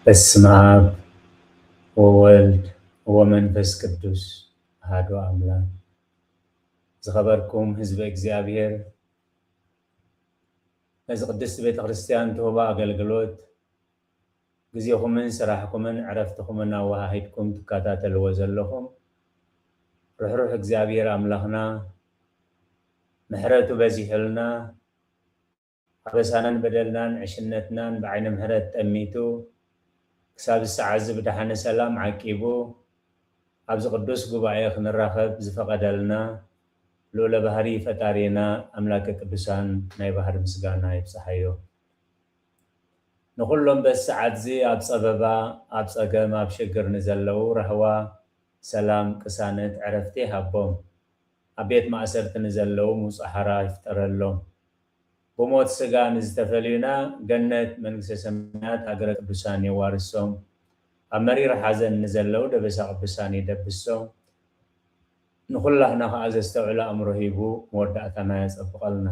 በስመ አብ ወወልድ ወመንፈስ ቅዱስ አሐዱ አምላክ። ዝኸበርኩም ህዝበ እግዚኣብሔር፣ ነዚ ቅድስቲ ቤተ ክርስቲያን ትህቦ ኣገልግሎት ግዜኹምን ስራሕኩምን ዕረፍትኹምን ኣወሃሂድኩም ትከታተልዎ ዘለኹም ርሕሩሕ እግዚኣብሔር ኣምላኽና ምሕረቱ በዚሑልና ኣበሳናን በደልናን ዕሽነትናን ብዓይነ ምሕረት ጠሚቱ ክሳብ ሰዓት እዚ ብደሓነ ሰላም ዓቂቡ ኣብዚ ቅዱስ ጉባኤ ክንራኸብ ዝፈቐደልና ልኡለ ባህሪ ፈጣሪና ኣምላከ ቅዱሳን ናይ ባህሪ ምስጋና ይብጽሓዮ። ንኹሎም በዚ ሰዓት እዚ ኣብ ጸበባ፣ ኣብ ጸገም፣ ኣብ ሽግር ንዘለዉ ራህዋ፣ ሰላም፣ ቅሳነት፣ ዕረፍቲ ይሃቦም። ኣብ ቤት ማእሰርቲ ንዘለዉ ምውጻእ ሓራ ይፍጠረሎም። ብሞት ስጋ ንዝተፈልዩና ገነት መንግስተ ሰማያት ሃገረ ቅዱሳን የዋርሶም። ኣብ መሪር ሓዘን ንዘለዉ ደበሳ ቅዱሳን ይደብሶም። ንኹላህና ከኣ ዘስተውዕል ኣእምሮ ሂቡ መወዳእታና የጸብቐልና።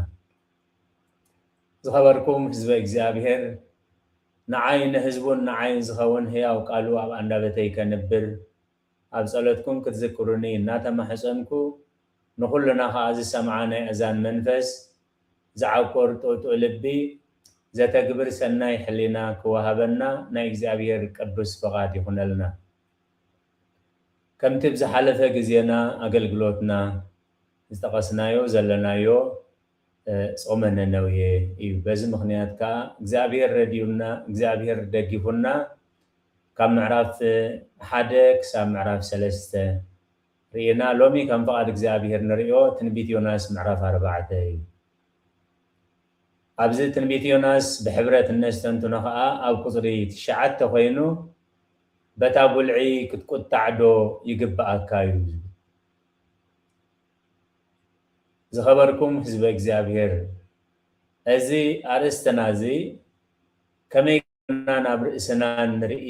ዝኸበርኩም ህዝበ እግዚኣብሔር፣ ንዓይ ንህዝቡን ንዓይን ዝኸውን ህያው ቃሉ ኣብ ኣንደበተይ ከንብር ኣብ ጸሎትኩም ክትዝክሩኒ እናተማሕጸንኩ፣ ንኹልና ኸኣ ዝሰምዓ ናይ ኣእዛን መንፈስ፣ ዝዓቁር ጥውጡው ልቢ፣ ዘተግብር ሰናይ ሕሊና ክወሃበና ናይ እግዚኣብሔር ቅዱስ ፍቓድ ይኹነልና። ከምቲ ብዝሓለፈ ግዜና ኣገልግሎትና ዝጠቐስናዮ ዘለናዮ ጾመ ነነውየ እዩ። በዚ ምኽንያት ከኣ እግዚኣብሔር ረድዩና፣ እግዚኣብሔር ደጊፉና ካብ ምዕራፍ ሓደ ክሳብ ምዕራፍ ሰለስተ ርኢና። ሎሚ ከም ፍቓድ እግዚኣብሔር ንርእዮ ትንቢት ዮናስ ምዕራፍ ኣርባዕተ እዩ። ኣብዚ ትንቢት ዮናስ ብሕብረት እነስተንትኖ ኸኣ ኣብ ቁጽሪ ትሽዓተ ኮይኑ በታ ጉልዒ ክትቁጣዕ ዶ ይግብኣካ እዩ ዝብል። ዝኸበርኩም ህዝበ እግዚኣብሔር፣ እዚ ኣርእስትና እዚ ከመይ ገርና ናብ ርእስና ንርኢ፣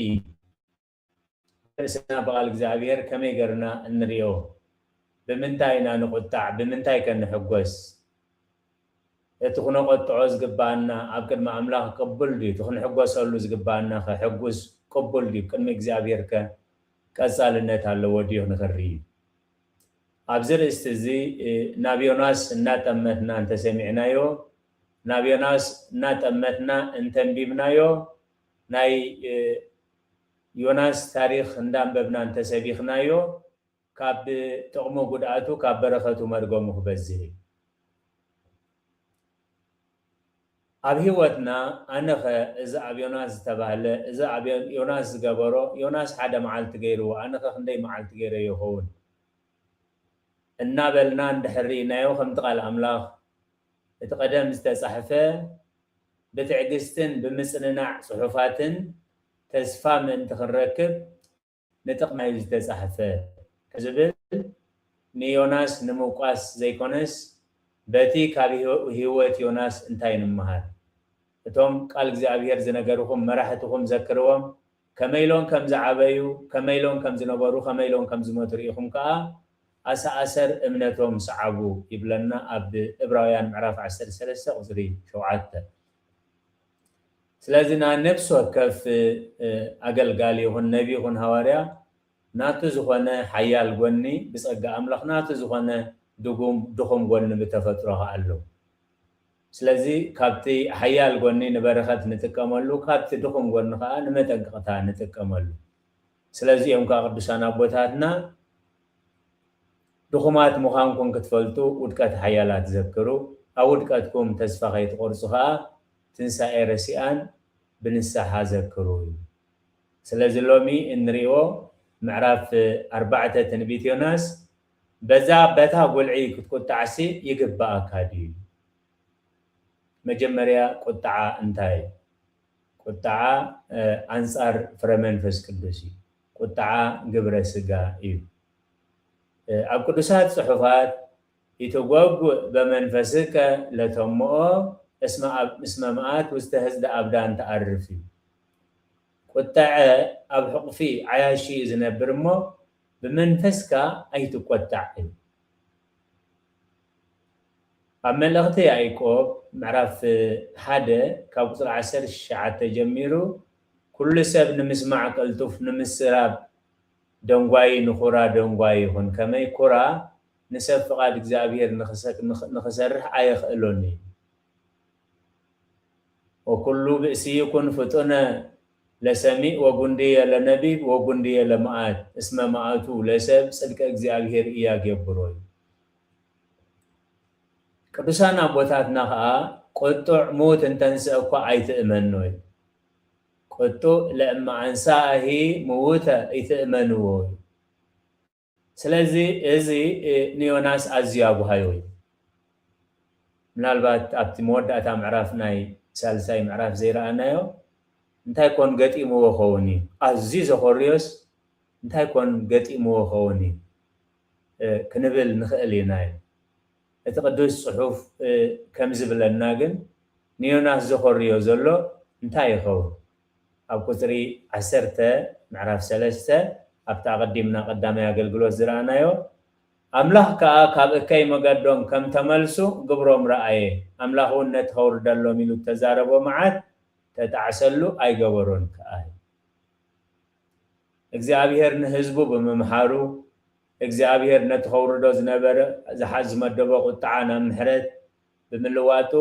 ርእስና ብቓል እግዚኣብሔር ከመይ ገርና እንርእዮ፣ ብምንታይ ኢና ንቁጣዕ፣ ብምንታይ ከ ንሕጎስ፣ እቲ ክነቐጥዖ ዝግባኣና ኣብ ቅድሚ ኣምላኽ ቅቡል ድዩ፣ እቲ ክንሕጎሰሉ ዝግባኣና ከሕጉስ ቅቡል ድዩ፣ ቅድሚ እግዚኣብሔር ከ ቀጻልነት ኣለዎ ድዩ ንኽርኢ። ኣብዚ ርእስቲ እዚ ናብ ዮናስ እናጠመትና እንተሰሚዕናዮ፣ ናብ ዮናስ እናጠመትና እንተንቢብናዮ፣ ናይ ዮናስ ታሪኽ እንዳንበብና እንተሰቢኽናዮ፣ ካብ ጥቕሙ ጉድኣቱ ካብ በረኸቱ መርገሙ ክበዝህ እዩ። ኣብ ህይወትና ኣነኸ እዚ ኣብ ዮናስ ዝተባህለ፣ እዚ ኣብ ዮናስ ዝገበሮ፣ ዮናስ ሓደ መዓልቲ ገይርዎ፣ ኣነኸ ክንደይ መዓልቲ ገይረዮ ይኸውን እናበልና እንድሕር ርኢናዮ፣ ከምቲ ቃል ኣምላኽ እቲ ቀደም ዝተጻሕፈ ብትዕግስትን ብምጽንናዕ ጽሑፋትን ተስፋ ምእንቲ ክንረክብ ንጥቕሚ እዩ ዝተጻሕፈ ዝብል ንዮናስ ንምውቃስ ዘይኮነስ፣ በቲ ካብ ህይወ-፣ ህይወት ዮናስ እንታይ ንምሃር? እቶም ቃል እግዚኣብሔር ዝነገርኹም መራሕትኹም ዘክርዎም፣ ከመይ ኢሎም ከም ዝዓበዩ፣ ከመይ ኢሎም ከም ዝነበሩ፣ ከመይ ኢሎም ከም ዝሞቱ ርኢኹም ከኣ ኣሰኣሰር እምነቶም ሰዓቡ ይብለና ኣብ ዕብራውያን ምዕራፍ ዓሰርተ ሰለስተ ቁጽሪ ሸውዓተ። ስለዚ ናይ ነፍሲ ወከፍ፣ እ፣ ኣገልጋሊ ይኹን ነቢ ይኹን ሃዋርያ ናቱ ዝኾነ ሓያል ጎኒ ብጸጋ ኣምላኽ ናቱ ዝኾነ ድጉም ድኹም ጎኒ ብተፈጥሮ ከኣ ኣሎ። ስለዚ ካብቲ ሓያል ጎኒ ንበረኸት ንጥቀመሉ፣ ካብቲ ድኹም ጎኒ ከኣ ንመጠንቀቕታ ንጥቀመሉ። ስለዚ እዮም ከኣ ቅዱሳን ኣቦታትና ድኹማት ምዃንኩም ክትፈልጡ ውድቀት ሓያላት ዘክሩ፣ ኣብ ውድቀትኩም ተስፋ ከይትቖርጹ ከኣ ትንሳኤ ረሲኣን ብንስሓ ዘክሩ እዩ። ስለዚ ሎሚ እንሪኦ ምዕራፍ ኣርባዕተ ትንቢት ዮናስ በዛ በታ ጉልዒ ክትቁጣዕሲ ይግብኣካ ድዩ? መጀመርያ ቁጣዓ እንታይ እዩ? ቁጣዓ፣ እ፣ ኣንጻር ፍረ መንፈስ ቅዱስ እዩ። ቁጣዓ ግብረ ስጋ እዩ። እ፣ ኣብ ቅዱሳት ጽሑፋት "ኢትጓጉእ በመንፈስከ ለተሞኦ እስመ ኣብ-፣ እስመ መዓት ውስተ ህዝደ ኣብዳን ተኣርፍ" እዩ። ቁጠዐ ኣብ ሕቑፊ ዓያሺ እዩ ዝነብር እሞ ብመንፈስካ ኣይትቆጣዕ እዩ። ኣብ መልእኽቲ ያዕቆብ ምዕራፍ ሓደ ካብ ቁጽሪ ዓሰርተ ትሽዓተ ጀሚሩ ኩሉ ሰብ ንምስማዕ ቅልጡፍ፣ ንምስራብ ደንጓዪ፣ ንኩራ ደንጓዪ ይኹን። ከመይ ኩራ ንሰብ ፍቓድ እግዚኣብሔር ንኽሰ-፣ ንኽ-፣ ንኽሰርሕ ኣየኽእሎን እዩ። ወኩሉ ብእሲ ይኩን ፍጡነ ለሰሚዕ ወጉንድየ ለነቢብ ወጉንድየ ለመዓት፣ እስመ መዓቱ ለሰብ ጽድቀ እግዚኣብሔር እያገብሮ እዩ። ቅዱሳን ኣቦታትና ኸኣ ቁጡዕ ሙት እንተንስእ እኳ ኣይትእመኖ እዩ። ቁጡዕ ለእመ ኣንሳእሂ ምውተ ይትእመንዎ እዩ። ስለዚ እዚ፣ እ፣ ንዮናስ ኣዝዩ ኣጉሃዮ እዩ። ምናልባት ኣብቲ መወዳእታ ምዕራፍ ናይ ሳልሳይ ምዕራፍ ዘይረኣናዮ፣ እንታይ ኮን ገጢምዎ ኸውን እዩ? ኣዝዩ ዘኾርዮስ እንታይ ኮን ገጢምዎ ኸውን እዩ? እ፣ ክንብል ንኽእል ኢና እዩ። እቲ ቅዱስ ጽሑፍ፣ እ፣ ከም ዝብለና ግን ንዮናስ ዘኾርዮ ዘሎ እንታይ ይኸውን? ኣብ ቁጽሪ ዓሰርተ ምዕራፍ ሰለስተ ኣብቲ ኣቐዲምና ቀዳማይ ኣገልግሎት ዝረኣናዮ፣ ኣምላኽ ከኣ ካብ እከይ መገዶም ከም ተመልሱ ግብሮም ረኣየ፣ ኣምላኽ እውን ነቲ ከውርደሎም ኢሉ እተዛረቦ መዓት ተጣዕሰሉ ኣይገበሮን ከኣ። እግዚኣብሔር ንህዝቡ ብምምሓሩ፣ እግዚኣብሔር ነቲ ከውርዶ ዝነበረ ዝሓ-፣ ዝመደቦ ቁጥዓ ናብ ምሕረት ብምልዋጡ፣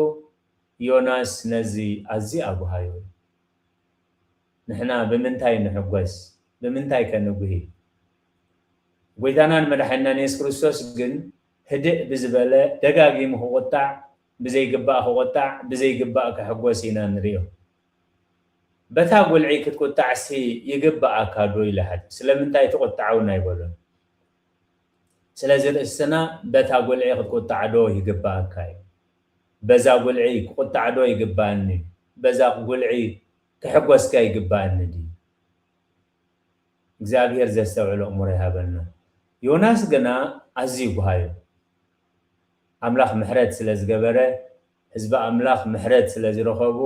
ዮናስ ነዚ ኣዝዩ ኣጉሃዮ። ንሕና ብምንታይ ንሕጎስ? ብምንታይ ከ ንጉሂ? ጎይታናን መድሓኒናን የሱስ ክርስቶስ ግን ህድእ ብዝበለ፣ ደጋጊሙ ክቁጣዕ፣ ብዘይግባእ ክቁጣዕ፣ ብዘይግባእ ክሕጎስ ኢና ንርእዮ። በታ ጉልዒ ክትቁጣዕሲ ይግባኣካ ዶ ኢሉ ሓቲቱ። ስለምንታይ ትቁጣዕ እውን ኣይበሎን። ስለዚ ርእስና በታ ጉልዒ ክትቁጣዕ ዶ ይግባኣካ እዩ? በዛ ጉልዒ ክቁጣዕ ዶ ይግባኣኒ? በዛ ጉልዒ ክሕጎስ ከ ይግባኣኒ ድዩ? እግዚኣብሔር ዘስተውዕል ኣእምሮ ይሃበና። ዮናስ ግና ኣዝዩ ጉሃዩ። ኣምላኽ ምሕረት ስለ ዝገበረ፣ ህዝቢ ኣምላኽ ምሕረት ስለ ዝረኸቡ፣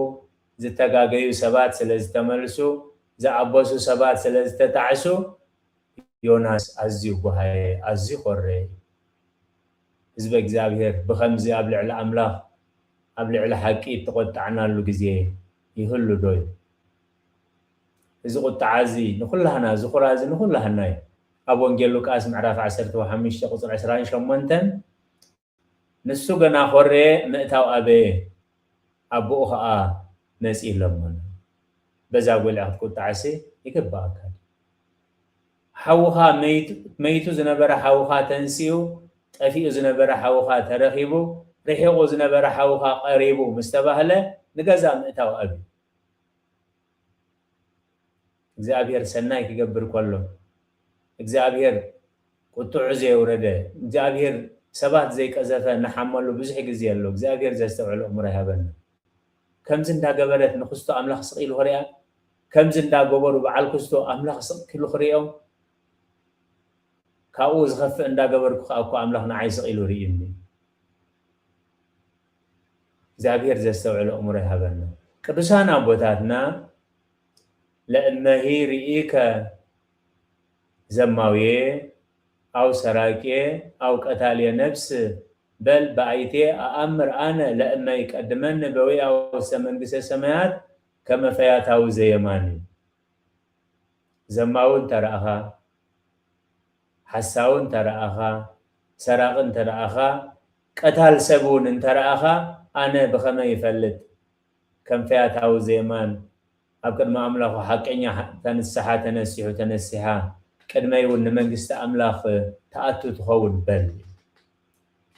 ዝተጋገዩ ሰባት ስለ ዝተመልሱ፣ ዝኣበሱ ሰባት ስለ ዝተጣዕሱ፣ ዮናስ ኣዝዩ ጉሃየ፣ ኣዝዩ ኮረየ። ህዝቢ እግዚኣብሔር ብኸምዚ ኣብ ልዕሊ ኣምላኽ፣ ኣብ ልዕሊ ሓቂ እተቖጣዕናሉ ግዜ ይህሉ ዶ እዩ? እዚ ቁጥዓ እዚ ንኹላህና፣ እዚ ኹራ እዚ ንኹላህና እዩ። ኣብ ወንጌል ሉቃስ ምዕራፍ ዓሰርተ ሓሙሽተ ቁጽሪ ዕስራን ሸሞንተን፣ ንሱ ገና ኾረየ፣ ምእታው ኣበየ፣ ኣቦኡ ኸኣ መጺኡ ለመኖ። በዛ ጐልዒ ክትቁጣዕሲ ይግብኣካ ድዩ? ሓውኻ መይቱ፣ መይቱ ዝነበረ ሓውኻ ተንሲኡ፣ ጠፊኡ ዝነበረ ሓውኻ ተረኺቡ፣ ርሒቑ ዝነበረ ሓውኻ ቀሪቡ ምስ ተባህለ፣ ንገዛ ምእታው ኣብዩ። እግዚኣብሔር ሰናይ ክገብር ከሎ፣ እግዚኣብሔር ቁጥዑ ዘየውረደ፣ እግዚኣብሔር ሰባት ዘይቀዘፈ ንሓመሉ ብዙሕ ግዜ ኣሎ። እግዚኣብሔር ዘስተውዕል ኣእምሮ ይሃበና። ከምዚ እንዳገበረት ንክስቶ ኣምላኽ ስቕ ኢሉ ክሪኣ፣ ከምዚ እንዳገበሩ በዓል ክስቶ ኣምላኽ ስቕ ኢሉ ክሪኦም፣ ካብኡ ዝኸፍእ እንዳገበርኩ ከኣ እኮ ኣምላኽ ንዓይ ስቕ ኢሉ ርእዩኒ። እግዚኣብሔር ዘስተውዕል ኣእምሮ ይሃበና። ቅዱሳን ኣቦታትና፣ ለእመሂ ርኢከ ዘማውየ ኣው ሰራቅየ ኣው ቀታልየ ነፍስ በል በአይቴ አአምር አነ ለእመ ይቀድመኒ በዊአ ውስተ መንግስተ ሰማያት ከመ ፈያታዊ ዘየማን እዩ። ዘማዊ እንተ ረኣኻ፣ ሓሳዊ እንተ ረኣኻ፣ ሰራቒ እንተ ረኣኻ፣ ቀታል ሰብ እውን እንተ ረኣኻ፣ ኣነ ብኸመይ ይፈልጥ? ከም ፈያታዊ ዘየማን ኣብ ቅድሚ ኣምላኹ ሓቀኛ፣ እታ ንስሓ ተነሲሑ፣ ተነሲሓ፣ ቅድመይ እውን ንመንግስቲ ኣምላኽ ትኣቱ ትኸውን በል።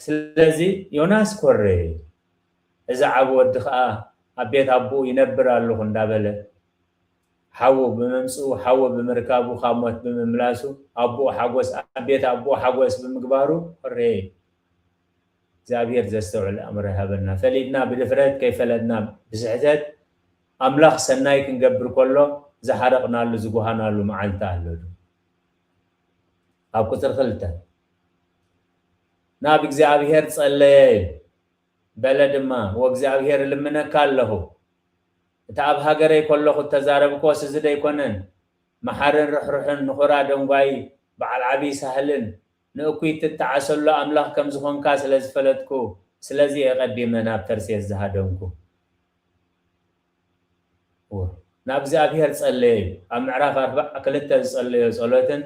ስለዚ ዮናስ ኮረየ። እዚ ዓቢ ወዲ ኸኣ ኣብ ቤት ኣቦኡ ይነብር ኣለኹ እንዳበለ፣ ሓዉ ብምምጽኡ፣ ሓዉ ብምርካቡ፣ ካብ ሞት ብምምላሱ፣ ኣቦኡ ሓጎስ፣ ኣብ ቤት ኣቦኡ ሓጎስ ብምግባሩ ኮረየ። እግዚኣብሔር ዘስተውዕል ኣእምሮ ይሃበና። ፈሊጥና ብድፍረት፣ ከይፈለጥና ብስሕተት፣ ኣምላኽ ሰናይ ክንገብር ከሎ ዝሓረቕናሉ፣ ዝጓሃናሉ መዓልቲ ኣሎ ዶ? ኣብ ቁጽሪ ክልተ፣ ናብ እግዚኣብሔር ጸለየ፣ በለ ድማ፣ "ወእግዚኣብሔር እልምነካ ኣለኹ፣ እቲ ኣብ ሃገረይ ከለኹ እተዛረብክዎስ እዚ ደይኮነን? መሓርን ርሕሩሕን፣ ንኹራ ደንጓዪ፣ በዓል ዓብዪ ሳህልን፣ ንእኩይ እትጠዓሰሉ ኣምላኽ ከም ዝኾንካ ስለ ዝፈለጥኩ፣ ስለዚ እየ ቀዲመ ናብ ተርሴስ ዝሃደምኩ።" እወ፣ ናብ እግዚኣብሔር ጸለየ እዩ። ኣብ ምዕራፍ ኣርባዓ ክልተ ዝጸለዮ ጸሎትን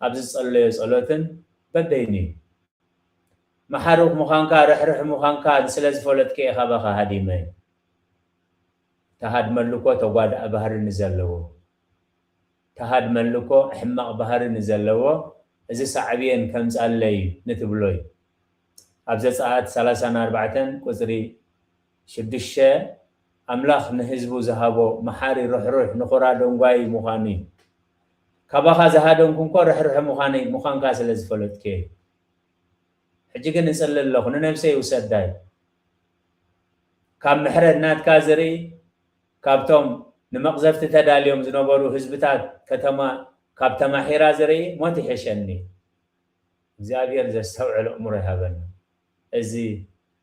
ኣብዚ ዝጸለዮ ጸሎትን በበይኑ እዩ። መሓሪ ምዃንካ፣ ርሕርሕ ምዃንካ ስለ ዝፈለጥኩ እየ ካባኻ ሃዲመ። ተሃድመሉ እኮ ተጓዳኢ ባህሪ ንዘለዎ፣ ተሃድመሉ እኮ ሕማቕ ባህሪ ንዘለዎ፣ እዚ ሳዕቤን ከምጻለይ ንትብሎ እዩ። ኣብ ዘጸኣት ሰላሳን ኣርባዕተን ቁጽሪ ሽዱሽተ፣ ኣምላኽ ንህዝቡ ዝሃቦ መሓሪ፣ ርሕሩሕ፣ ንኹራ ደንጓዪ ምዃኑ እዩ። ካባኻ ዝሃደምኩ እንኮ ርሕሩሕ ምዃነይ፣ ምዃንካ ስለ ዝፈለጥኩ እየ። ሕጂ ግን እጽሊ ኣለኹ፣ ንነብሰይ ውሰዳይ። ካብ ምሕረት ናትካ ዝርኢ፣ ካብቶም ንመቕዘፍቲ ተዳልዮም ዝነበሩ ህዝብታት ከተማ ካብ ተማሒራ ዝርኢ ሞት ይሕሸኒ። እግዚኣብሔር ዘስተውዕል ኣእምሮ ይሃበና። እዚ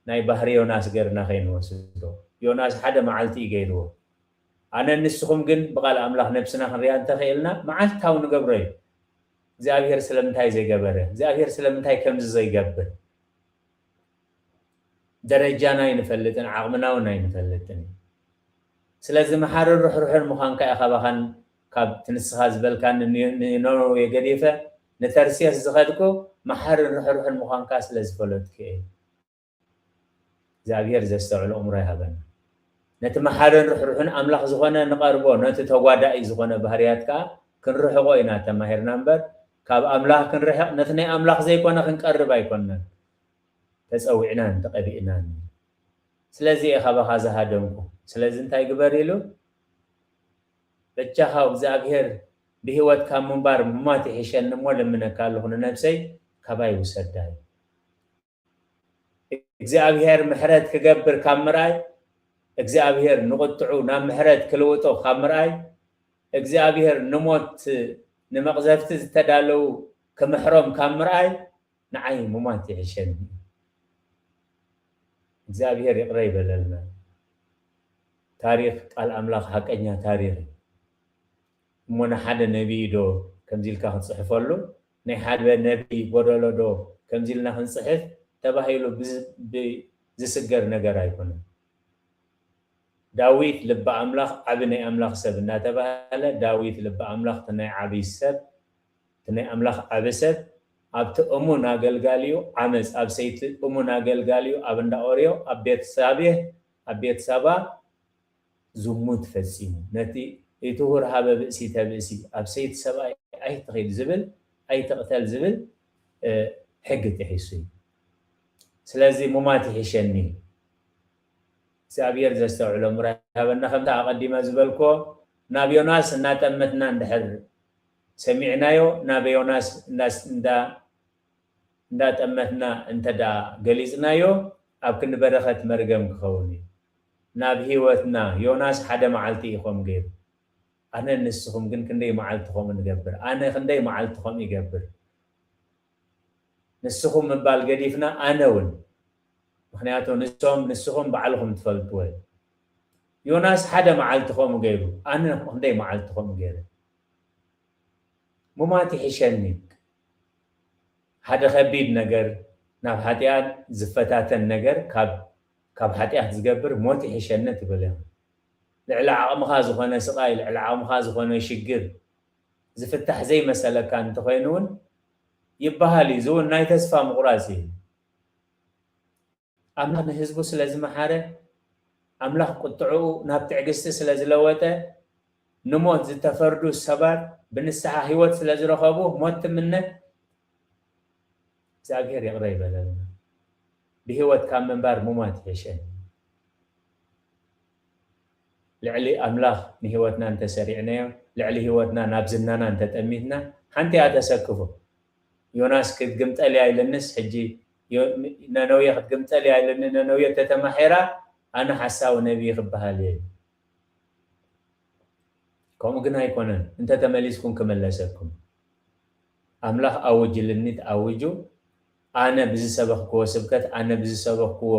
ናይ ባህሪ ዮናስ ገርና ከይንወስዶ። ዮናስ ሓደ መዓልቲ እዩ ገይርዎ። ኣነ ንስኹም ግን ብቓል ኣምላኽ ነብስና ክንሪኣ እንተኽኢልና መዓልታዊ ንገብሮ እዩ። እግዚኣብሔር ስለምንታይ ዘይገበረ? እግዚኣብሔር ስለምንታይ ከምዚ ዘይገብር? ደረጃና ኣይንፈልጥን፣ ዓቕምና እውን ኣይንፈልጥን። ስለዚ መሓርን ርሕሩሕን ምዃንካ እዩ ካባኻን ካብቲ ንስኻ ዝበልካኒ ን-፣ ንነነዌ ገዲፈ ንተርሴስ ዝኸድኩ፣ መሓርን ርሕሩሕን ምዃንካ ስለ ዝፈለጥኩ እየ። እግዚኣብሔር ዘስተውዕል ኣእምሮ ይሃበና። ነቲ መሓርን ርሕሩሕን ኣምላኽ ዝኾነ ንቐርቦ፣ ነቲ ተጓዳኢ ዝኾነ ባህርያት ከኣ ክንርሕቖ ኢና ተማሂርና እምበር፣ ካብ ኣምላኽ ክንርሕቕ፣ ነቲ ናይ ኣምላኽ ዘይኮነ ክንቀርብ ኣይኮንናን ተጸዊዕናን ተቐቢእናን። ስለዚ እየ ካባኻ ዝሃደምኩ። ስለዚ እንታይ ግበር ኢሉ? በጃኻ እግዚኣብሔር ብህይወት ካብ ምንባር ምሟት ይሕሸኒ እሞ ለምነካ ኣለኹ፣ ንነብሰይ ካባይ ውሰዳ እዩ። እግዚኣብሔር ምሕረት ክገብር ካብ ምርኣይ፣ እግዚኣብሔር ንቁጥዑ ናብ ምሕረት ክልውጦ ካብ ምርኣይ፣ እግዚኣብሔር ንሞት ንመቕዘፍቲ ዝተዳለዉ ክምሕሮም ካብ ምርኣይ፣ ንዓይ ምሟት ይሕሸኒ። እግዚኣብሔር ይቕረ ይበለልና። ታሪኽ ቃል ኣምላኽ ሓቀኛ ታሪኽ እዩ። እሞ ንሓደ ነቢይ ዶ ከምዚ ኢልካ ክትጽሕፈሉ፣ ናይ ሓደ ነቢይ ጎደሎ ዶ ከምዚ ኢልና ክንጽሕፍ ተባሂሉ ብዝ-፣ ብ-፣ ዝስገር ነገር ኣይኮነን። ዳዊት ልቢ ኣምላኽ ዓቢ ናይ ኣምላኽ ሰብ እናተባህለ፣ ዳዊት ልቢ ኣምላኽ እቲ ናይ ዓቢ ሰብ፣ እቲ ናይ ኣምላኽ ዓቢ ሰብ ኣብቲ እሙን ኣገልጋሊኡ ዓመጽ፣ ኣብ ሰይቲ እሙን ኣገልጋሊኡ ኣብ እንዳ ኦርዮ፣ ኣብ ቤት ሳቤህ፣ ኣብ ቤት ሳባ ዝሙት ፈጺሙ። ነቲ ኢትሁር ሀበ ብእሲተ ብእሲ፣ ኣብ ሰይቲ ሰብኣይ ኣይትኺድ ዝብል፣ ኣይትቕተል ዝብል፣ እ፣ ሕጊ ጥሒሱ እዩ። ስለዚ ሙማት ይሕሸኒ። እግዚኣብሔር ዘስተውዕሎ ምራይ ሃበና። ከምቲ ኣቐዲመ ዝበልኮ፣ ናብ ዮናስ እናጠመትና እንድሕር ሰሚዕናዮ፣ ናብ ዮናስ እንዳ-፣ እንዳ-፣ እንዳጠመትና እንተ ደኣ ገሊጽናዮ፣ ኣብ ክንዲ በረኸት መርገም ክኸውን እዩ። ናብ ህይወትና፣ ዮናስ ሓደ መዓልቲ እዩ ከምኡ ገይሩ። ኣነ ንስኹም ግን ክንደይ መዓልቲ ከምኡ ንገብር? ኣነ ክንደይ መዓልቲ ከምኡ ይገብር? ንስኹም ምባል ገዲፍና፣ ኣነ እውን። ምኽንያቱ ንሶም፣ ንስኹም ባዕልኹም ትፈልጥዎ እዩ። ዮናስ ሓደ መዓልቲ ከምኡ ገይሩ፣ ኣነ ክንደይ መዓልቲ ከምኡ ገይረ? ሙማት ይሕሸኒ። ሓደ ከቢድ ነገር፣ ናብ ሓጢኣት ዝፈታተን ነገር ካብ፣ ካብ ሓጢኣት ዝገብር ሞት ይሕሸኒ ትብል ኢኻ። ልዕሊ ዓቕምኻ ዝኾነ ስቓይ፣ ልዕሊ ዓቕምኻ ዝኾነ ሽግር ዝፍታሕ ዘይመሰለካ እንተኾይኑ እውን ይበሃል እዩ። እዚ እውን ናይ ተስፋ ምቑራጽ እዩ። ኣምላኽ ንህዝቡ ስለ ዝመሓረ፣ ኣምላኽ ቁጥዕኡ ናብ ትዕግስቲ ስለ ዝለወጠ፣ ንሞት ዝተፈርዱ ሰባት ብንስሓ ህይወት ስለ ዝረኸቡ፣ ሞት ትምነ፣ እግዚኣብሔር ይቕረ ይበለልና። ብህይወት ካብ ምንባር ምሟት ይሕሸኒ። ልዕሊ ኣምላኽ ንህይወትና እንተሰሪዕናዮ፣ ልዕሊ ህይወትና ናብ ዝናና እንተጠሚትና፣ ሓንቲ እያ ተሰክፎ። ዮናስ ክትግምጠል እያ ኢለንስ፣ ሕጂ ዮ-፣ ነነዌ ክትግምጠል እያ ኢለኒ፣ ነነዌ ተተማሒራ፣ ኣነ ሓሳዊ ነቢይ ክበሃል እየ። ከምኡ ግን ኣይኮነን። እንተ ተመሊስኩም ክምለሰኩም። ኣምላኽ ኣውጅልኒ ተኣውጁ፣ ኣነ ብዝሰበኽክዎ ስብከት፣ ኣነ ብዝሰበኽክዎ፣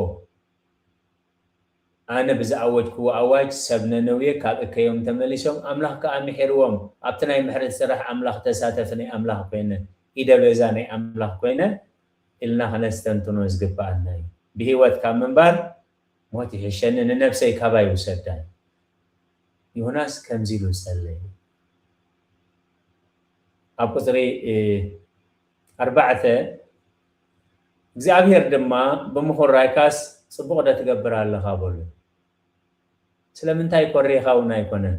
ኣነ ብዝኣወጅክዎ ኣዋጅ ሰብ ነነዌ ካብ እከዮም ተመሊሶም፣ ኣምላኽ ከኣ ምሒርዎም። ኣብቲ ናይ ምሕረት ስራሕ ኣምላኽ ተሳተፊ ናይ ኣምላኽ ኮይነ፣ ኢደ በዛ ናይ ኣምላኽ ኮይነ ኢልና ከነስተንትኖ ዝግብኣና እዩ። ብህይወት ካብ ምንባር ሞት ይሕሸኒ፣ ንነብሰይ ካባይ ውሰዳ። ዮናስ ከምዚ ኢሉ ጸለየ። ኣብ ቁጽሪ፣ እ፣ ኣርባዕተ፣ እግዚኣብሔር ድማ ብምኹራይካስ ጽቡቕ ዶ ትገብር ኣለኻ በሎ። ስለምንታይ ኮሪኻ እውን ኣይኮነን።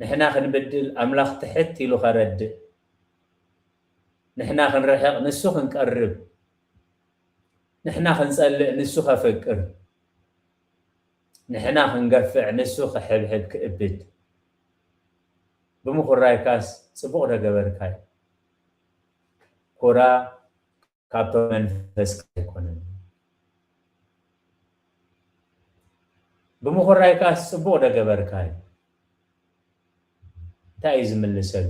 ንሕና ክንብድል ኣምላኽ ትሕት ኢሉ ከረድእ፣ ንሕና ክንርሕቕ ንሱ ክንቀርብ፣ ንሕና ክንጸልእ ንሱ ከፍቅር፣ ንሕና ክንገፍዕ ንሱ ክሕብሕብ ክእብድ። ብምኹራይካስ ጽቡቕ ዶ ገበርካ እዩ። ኩራ ካብቶም መንፈስካ ኣይኮነን። ብምኹራይካስ ጽቡቕ ዶ ገበርካ እዩ። እንታይ እዩ ዝምልሰሉ?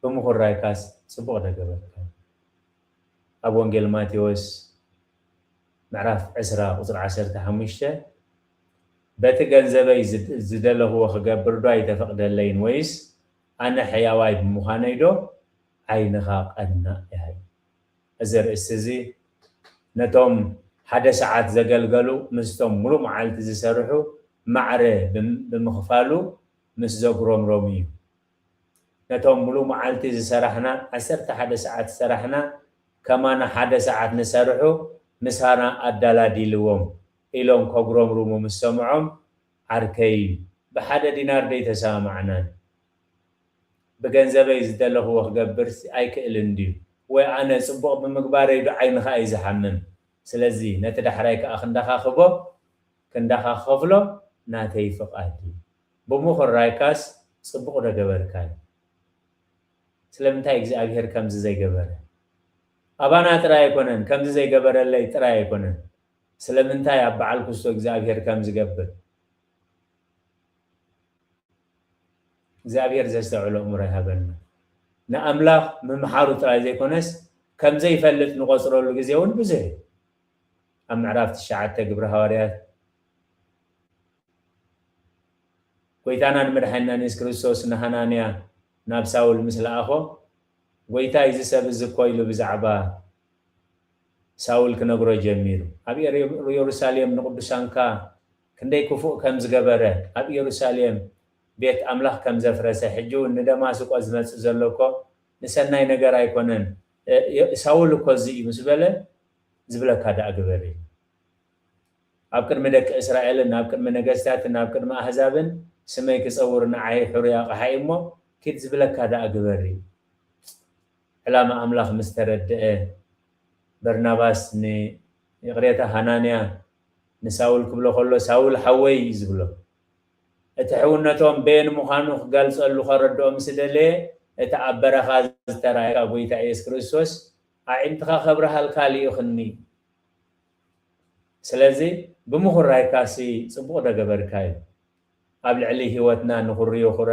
ብምኹራይካስ ጽቡቕ ዶ ገበርካ እዩ። ኣብ ወንጌል ማቴዎስ ምዕራፍ ዕስራ ቁጽሪ ዓሰርተ ሓሙሽተ፣ በቲ ገንዘበይ ዝድ-፣ ዝደለኽዎ ክገብር ዶ ኣይተፈቕደለይን? ወይስ ኣነ ሕያዋይ ብምዃነይ ዶ ዓይንኻ ቀናእ ኢኻ? እዚ ርእስቲ እዚ ነቶም ሓደ ሰዓት ዘገልገሉ ምስቶም ሙሉ መዓልቲ ዝሰርሑ ማዕረ ብም-፣ ብምኽፋሉ ምስ ዘጉረምረሙ እዩ። ነቶም ሙሉ መዓልቲ ዝሰራሕና፣ ዓሰርተ ሓደ ሰዓት ዝሰራሕና፣ ከማና ሓደ ሰዓት ንሰርሑ ምሳና ኣዳላዲልዎም ኢሎም ከጉረምርሙ ምስ ሰምዖም፣ ዓርከይ፣ ብሓደ ዲናር ደይተሰማማዕናን? ብገንዘበይ ዝደለኽዎ ክገብር ኣይክእልን ድዩ? ወይ ኣነ ጽቡቕ ብምግባረይ ዶ ዓይንኻ እዩ ዝሓምም? ስለዚ ነቲ ዳሕራይ ከኣ ክንዳኻ ክቦ፣ ክንዳኻ ክኸፍሎ ናተይ ፍቓድ እዩ። ብምኹራይካስ ጽቡቕ ዶ ገበርካ እዩ። ስለምንታይ እግዚኣብሔር ከምዚ ዘይገበረ? ኣባና ጥራይ ኣይኮነን፣ ከምዚ ዘይገበረለይ ጥራይ ኣይኮነን። ስለምንታይ ኣብ በዓል ኩስቶ እግዚኣብሔር ከም ዝገብር? እግዚኣብሔር ዘስተውዕሎ እምሮ ይሃበና። ንኣምላኽ ምምሓሩ ጥራይ ዘይኮነስ፣ ከም ዘይፈልጥ ንቖጽረሉ ግዜ እውን ብዙሕ እዩ። ኣብ ምዕራፍ ትሽዓተ ግብሪ ሃዋርያት፣ ጎይታናን መድሓኒናን የሱስ ክርስቶስ ንሃናንያ ናብ ሳውል ምስ ለኣኾ፣ ጎይታ፣ እዚ ሰብ እዚ እኮ ኢሉ ብዛዕባ ሳውል ክነግሮ ጀሚሩ። ኣብ የሩ-፣ የሩሳሌም ንቅዱሳንካ ክንደይ ክፉእ ከም ዝገበረ፣ ኣብ የሩሳሌም ቤት ኣምላኽ ከም ዘፍረሰ፣ ሕጂ እውን ንደማስቆ ዝመጽእ ዘሎ እኮ ንሰናይ ነገር ኣይኮነን። እ፣ የ-፣ ሳውል እኮ እዚ እዩ ምስ በለ፣ ዝብለካ ደኣ ግበር እዩ። ኣብ ቅድሚ ደቂ እስራኤልን ኣብ ቅድሚ ነገስታትን ኣብ ቅድሚ ኣህዛብን ስመይ ክጸውር ንዓይ ሕሩይ ኣቕሓ እዩ እሞ፣ ኪድ ዝብለካ ደኣ ግበር እዩ። ዕላማ ኣምላኽ ምስ ተረድአ፣ በርናባስ ን-፣ ይቕሬታ፣ ሃናንያ ንሳውል ክብሎ ከሎ፣ ሳውል ሓወይ እዩ ዝብሎ። እቲ ሕውነቶም በየን ምዃኑ ክገልጸሉ ከረድኦ ምስ ደለየ፣ እቲ ኣብ በረኻ ዝተራእየካ ጎይታ ኢየሱስ ክርስቶስ ኣዒንትኻ ከብርሃልካ ልኢኽኒ። ስለዚ ብምኹራይካሲ ጽቡቕ ዶ ገበርካ እዩ። ኣብ ልዕሊ ህይወትና ንኹሪ ይኹራ፣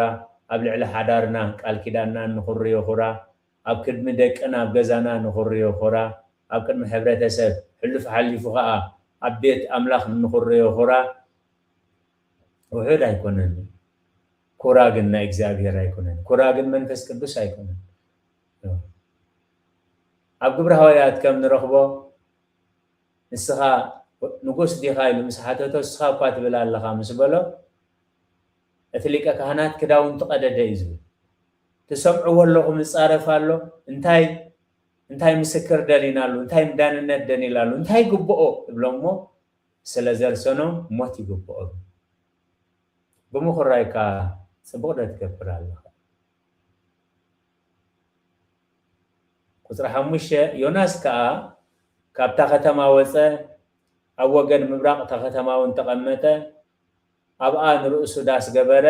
ኣብ ልዕሊ ሓዳርና ቃል ኪዳንና ንኹሪ ይኹራ፣ ኣብ ቅድሚ ደቅና ኣብ ገዛና ንኹሪ ይኹራ፣ ኣብ ቅድሚ ሕብረተሰብ ሕሉፍ ሓሊፉ ኸኣ ኣብ ቤት ኣምላኽ ንኹሪ ይኹራ። ውሑድ ኣይኮነን። ኩራ ግን ናይ እግዚኣብሔር ኣይኮነን። ኩራ ግን መንፈስ ቅዱስ ኣይኮነን። ኣብ ግብረ ሃዋርያት ከም ንረኽቦ፣ ንስኻ ንጉስ ዲኻ ኢሉ ምስ ሓተቶ፣ ንስኻ እኳ ትብል ኣለኻ ምስ በሎ፣ እቲ ሊቀ ካህናት ክዳውንቱ ቀደደ እዩ ዝብል። ትሰምዕዎ ኣለኹም፣ ይጻረፍ ኣሎ። እንታይ፣ እንታይ ምስክር ደሊና ኣሉ? እንታይ ዳንነት ደሊና ኣሉ? እንታይ ግብኦ? እብሎ እሞ፣ ስለ ዘርሰኖም ሞት ይግብኦም። ብምኹራይካ ጽቡቕ ዶ ትገብር ኣለኻ? ቁጽሪ ሓሙሽተ፣ ዮናስ ከኣ ካብታ ከተማ ወጸ፣ ኣብ ወገን ምብራቕ እታ ከተማ እውን ተቐመጠ፣ ኣብኣ ንርእሱ ዳስ ገበረ፣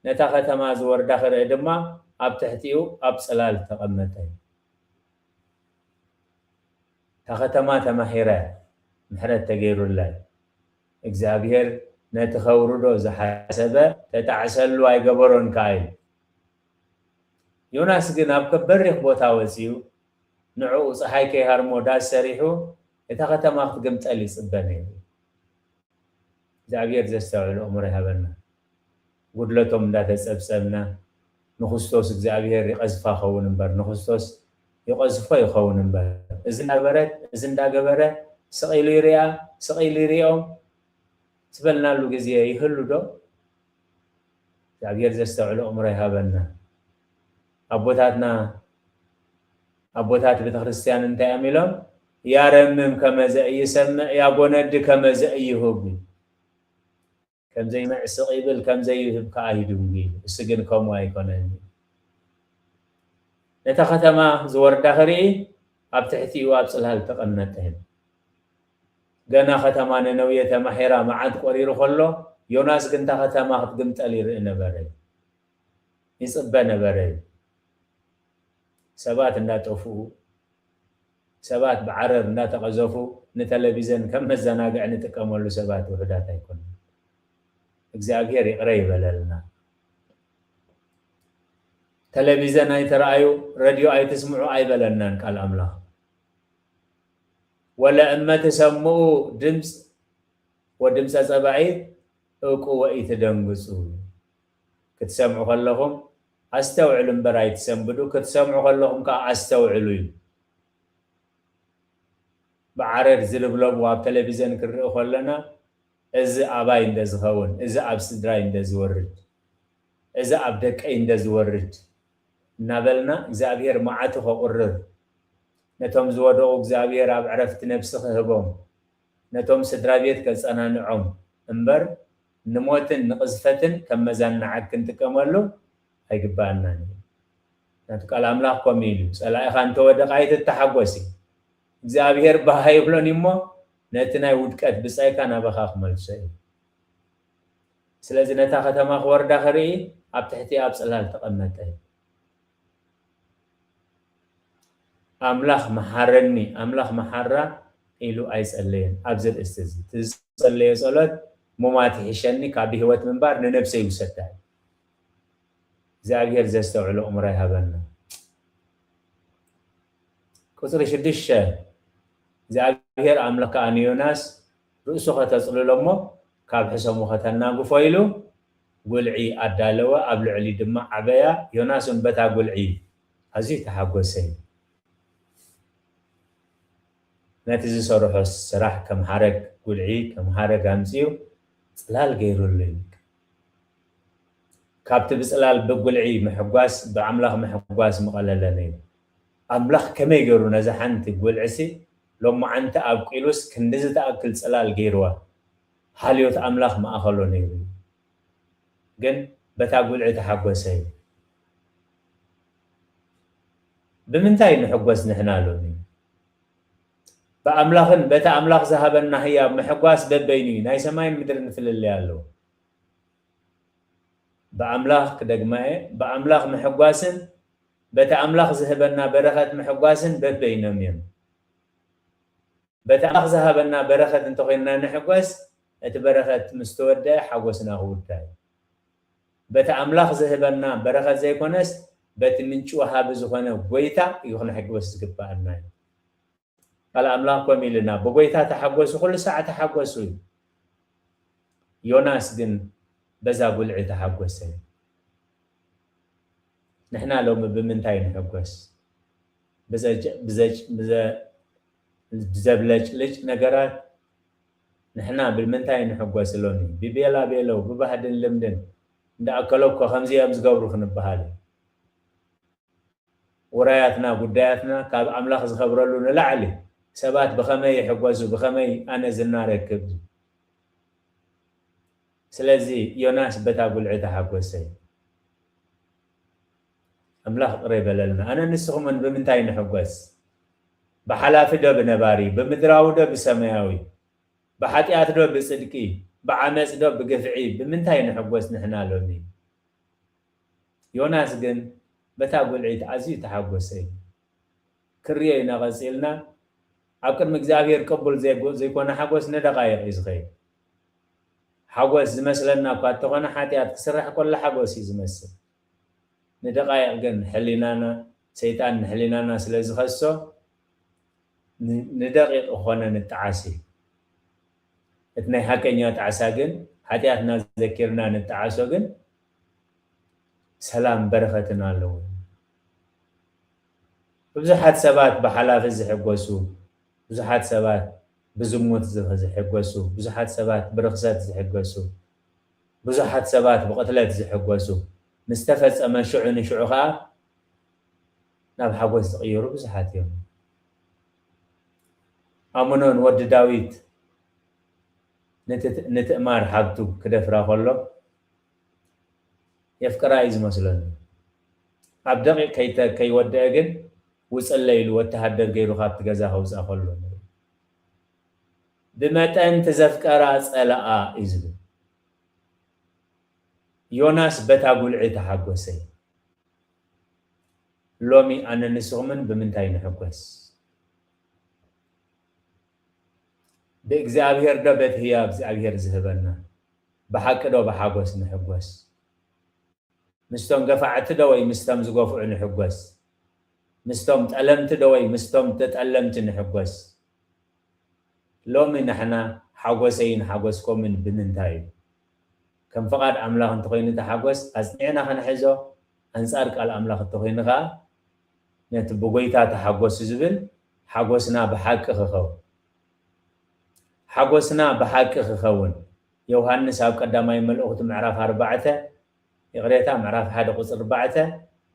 ነታ ከተማ ዝወርዳ ክርኢ ድማ ኣብ ትሕቲኡ ኣብ ጽላል ተቐመጠ። እታ ከተማ ተማሂራ፣ ምሕረት ተገይሩላ እዩ። እግዚኣብሔር ነቲ ከውርዶ ዝሓሰበ ተጣዕሰሉ ኣይገበሮን ከኣ እዩ። ዮናስ ግን ኣብ በሪኽ ቦታ ወጺኡ፣ ንዕኡ ጸሓይ ከይሃርሞ ዳስ ሰሪሑ፣ እታ ከተማ ክትግምጠል ይጽበ ነይሩ። እግዚኣብሔር ዘስተውዕል ኣእምሮ ይሃበና። ጉድለቶም እንዳተጸብጸብና ንክርስቶስ እግዚኣብሔር ይቐዝፋ ኸውን እምበር፣ ንክርስቶስ ይቐዝፎ ይኸውን እምበር፣ እዚ እንዳገበረት፣ እዚ እንዳገበረ ስቕ ኢሉ ይሪኣ፣ ስቕ ኢሉ ይሪኦም፣ ዝበልናሉ ግዜ ይህሉ ዶ? እግዚኣብሔር ዘስተውዕሎ እምሮ ይሃበና። ኣቦታትና ኣቦታት ቤተክርስትያን እንታይ እዮም ኢሎም? ያረምም ከመ ዘኢይሰምዕ ያጎነዲ ከመ ዘኢይሁብ። ከም ዘይምዕስቕ ይብል ከም ዘይህብ ከኣ ይድንጉ። እሱ ግን ከምኡ ኣይኮነን። ነታ ከተማ ዝወርዳ ክርኢ ኣብ ትሕቲኡ ኣብ ጽላል ተቐመጠ። ገና ከተማ ነነውየ ተማሒራ መዓት ቆሪሩ ከሎ ዮናስ ግን እታ ከተማ ክትግምጠል ይርኢ ነበረ፣ ይጽበ ነበረ። ሰባት እንዳጠፍኡ፣ ሰባት ብዓረር እንዳተቐዘፉ ንተለቪዘን ከም መዘናግዒ ንጥቀመሉ ሰባት ውሑዳት ኣይኮንን። እግዚኣብሔር ይቕረ ይበለልና። ተለቪዘን ኣይትረኣዩ፣ ረድዮ ኣይትስምዑ ኣይበለናን ቃል ኣምላኽ። ወለ እመ ትሰምኡ ድምፅ ወድምፀ ፀባዒት እውቁ ወኢትደንግፁ። ክትሰምዑ ከለኹም ኣስተውዕሉ እምበር ኣይትሰንብዱ፣ ክትሰምዑ ከለኹም ከዓ ኣስተውዕሉ እዩ። ብዓረር ዝልብለቡ ኣብ ቴሌቪዘን ክንርኢ ከለና፣ እዚ ኣባይ እንደዝኸውን፣ እዚ ኣብ ስድራይ እንደዝወርድ፣ እዚ ኣብ ደቀይ እንደዝወርድ እናበልና እግዚኣብሔር መዓቱ ከቑርር፣ ነቶም ዝወደቑ እግዚኣብሔር ኣብ ዕረፍቲ ነብሲ ክህቦም፣ ነቶም ስድራ ቤት ከጸናንዖም እምበር ንሞትን ንቕዝፈትን ከም መዛናዕት ክንጥቀመሉ ኣይግባኣናን እዩ። ናቱ ቃል ኣምላኽ ከምኡ ኢሉ፣ "ጸላኢኻ እንተወደቐ ኣይትተሓጎስ እዩ። እግዚኣብሔር ባህ ኣይብሎን እዩ እሞ ነቲ ናይ ውድቀት ብጻይካ ናባኻ ክመልሶ እዩ።" ስለዚ ነታ ከተማ ክወርዳ ክርኢ ኣብ ትሕቲ ኣብ ጽላል ተቐመጠ። ኣምላኽ መሓረኒ፣ ኣምላኽ መሓራ ኢሉ ኣይጸለየን። ኣብዚ ርእስቲ እዚ እቲ ዝጸለዮ ጸሎት፣ "ሙማት ይሕሸኒ ካብ ብህይወት ምንባር ንነብሰይ ይውሰዳ" እዩ። እግዚኣብሔር ዘስተውዕሎ እምሮ ይሃበና። ቁጽሪ ሽዱሽተ፣ እግዚኣብሔር ኣምላኽ ከኣ ንዮናስ ርእሱ ከተጽልሎ እሞ ካብ ሕሰሙ ከተናግፎ ኢሉ ጉልዒ ኣዳለወ፣ ኣብ ልዕሊ ድማ ዓበያ። ዮናስ እውን በታ ጉልዒ ኣዝዩ ተሓጎሰ እዩ። ነቲ ዝሰርሖ ስራሕ ከም ሓረግ ጉልዒ፣ ከም ሓረግ ኣምጺኡ ጽላል ገይሩሉ እዩ። ካብቲ ብጽላል ብጉልዒ ምሕጓስ ብኣምላኽ ምሕጓስ ምቐለለ ነይሩ። ኣምላኽ ከመይ ገይሩ ነዛ ሓንቲ ጉልዒሲ ሎማዓንቲ ኣብቂሉስ ክንድዚ ትኣክል ጽላል ገይርዋ? ሓልዮት ኣምላኽ ማእኸሎ ነይሩ እዩ። ግን በታ ጉልዒ ተሓጎሰ እዩ። ብምንታይ ንሕጎስ ንሕና ሎሚ? ብኣምላኽን በቲ ኣምላኽ ዝሃበና ህያብ ምሕጓስ በበይኑ እዩ። ናይ ሰማይን ምድርን ፍልልይ ኣለዎ። ብኣምላኽ፣ ክደግማ እየ፣ ብኣምላኽ ምሕጓስን በቲ ኣምላኽ ዝህበና በረኸት ምሕጓስን በበይኖም እዮም። በቲ ኣምላኽ ዝሃበና በረኸት እንተኾይንና ንሕጎስ፣ እቲ በረኸት ምስ ተወደአ ሓጎስና ክውዳእ እዩ። በቲ ኣምላኽ ዝህበና በረኸት ዘይኮነስ፣ በቲ ምንጪ ወሃቢ ዝኾነ ጎይታ እዩ ክንሕጎስ ዝግባኣና እዩ። ቃል ኣምላኽ ከምኡ ኢሉና፣ "ብጎይታ ተሓጎሱ፣ ኩሉ ሳዕ ተሓጎሱ" እዩ። ዮናስ ግን በዛ ጉልዒ ተሓጎሰ። ንሕና ሎሚ ብምንታይ ንሕጎስ? ብዘጭ-፣ ብዘጭ-፣ ብዘ-፣ ብዘብለጭልጭ ነገራት ንሕና ብምንታይ ንሕጎስ ሎሚ? ብቤላ ቤለው፣ ብባህድን ልምድን፣ እንዳ ኣከለ እኮ ከምዚ እዮም ዝገብሩ ክንበሃል እዩ። ውራያትና፣ ጉዳያትና ካብ ኣምላኽ ዝኸብረሉ ንላዕሊ ሰባት ብኸመይ ይሕጎሱ፣ ብኸመይ ኣነ ዝና ረክብ? ስለዚ ዮናስ በታ ጉልዒ ተሓጎሰ። ኣምላኽ ይቕረ ይበለልና። ኣነ ንስኹምን ብምንታይ ንሕጎስ? ብሓላፊ ዶ ብነባሪ? ብምድራዊ ዶ ብሰማያዊ? ብሓጢኣት ዶ ብጽድቂ? ብዓመጽ ዶ ብግፍዒ? ብምንታይ ንሕጎስ ንሕና ሎሚ? ዮናስ ግን በታ ጉልዒት ኣዝዩ ተሓጎሰ እዩ። ክርዮ ኢና ቀጺልና። ኣብ ቅድሚ እግዚኣብሔር ቅቡል ዘይኮ-፣ ዘይኮነ ሓጎስ ንደቓይቕ እዩ ዝኸይድ። ሓጎስ ዝመስለና እኳ እንተኾነ፣ ሓጢኣት ክስራሕ ከሎ ሓጎስ እዩ ዝመስል። ንደቓይቕ ግን ሕሊናና፣ ሰይጣን ንሕሊናና ስለ ዝኸሶ፣ ን-፣ ንደቂቕ ኾነ ንጠዓስ እዩ። እቲ ናይ ሓቀኛ ጣዕሳ ግን፣ ሓጢኣትና ዘኪርና ንጠዓሶ ግን፣ ሰላም በረኸትን ኣለዎ። ብዙሓት ሰባት ብሓላፊ ዝሕጎሱ፣ ብዙሓት ሰባት ብዝሙት ዝ- ዝሕጎሱ፣ ብዙሓት ሰባት ብርኽሰት ዝሕጎሱ፣ ብዙሓት ሰባት ብቕትለት ዝሕጎሱ፣ ምስ ተፈጸመ ሽዑ ንሽዑ ኸኣ ናብ ሓጎስ ዝቕየሩ ብዙሓት እዮም። ኣምኖን ወዲ ዳዊት ንትት- ንትእማር ሓብቱ ክደፍራ ከሎ የፍቅራ እዩ ዝመስለኒ። ኣብ ደቂቕ ከይተ- ከይወደአ ግን ውጽለ ኢሉ ወተሃደር ገይሩ ካብቲ ገዛ ከውፅኣ ከሎ ንርኢ። ብመጠን ትዘፍቀራ ጸላኣ እዩ ዝብል። ዮናስ በታ ጉልዒ ተሓጎሰ። ሎሚ ኣነ ንስኹምን ብምንታይ ንሕጎስ? ብእግዚኣብሔር ዶ በቲ ህያብ እግዚኣብሔር ዝህበና? ብሓቂ ዶ ብሓጎስ ንሕጎስ? ምስቶም ገፋዕቲ ዶ ወይ ምስቶም ዝገፍዑ ንሕጎስ? ምስቶም ጠለምቲ ዶ ወይ ምስቶም ተጠለምቲ ንሕጎስ? ሎሚ ንሕና ሓጎሰይን ሓጎስኮምን ብምንታይ እዩ? ከም ፍቓድ ኣምላኽ እንተኾይኑ እቲ ሓጎስ ኣጽኒዕና ክንሕዞ፣ ኣንጻር ቃል ኣምላኽ እንተኾይኑ ኸኣ ነቲ ብጎይታ ተሓጎሱ ዝብል ሓጎስና ብሓቂ ክኸውን። ሓጎስና ብሓቂ ክኸውን። ዮሃንስ ኣብ ቀዳማይ መልእኽቱ ምዕራፍ ኣርባዕተ፣ ይቕሬታ፣ ምዕራፍ ሓደ ቁጽሪ ኣርባዕተ፣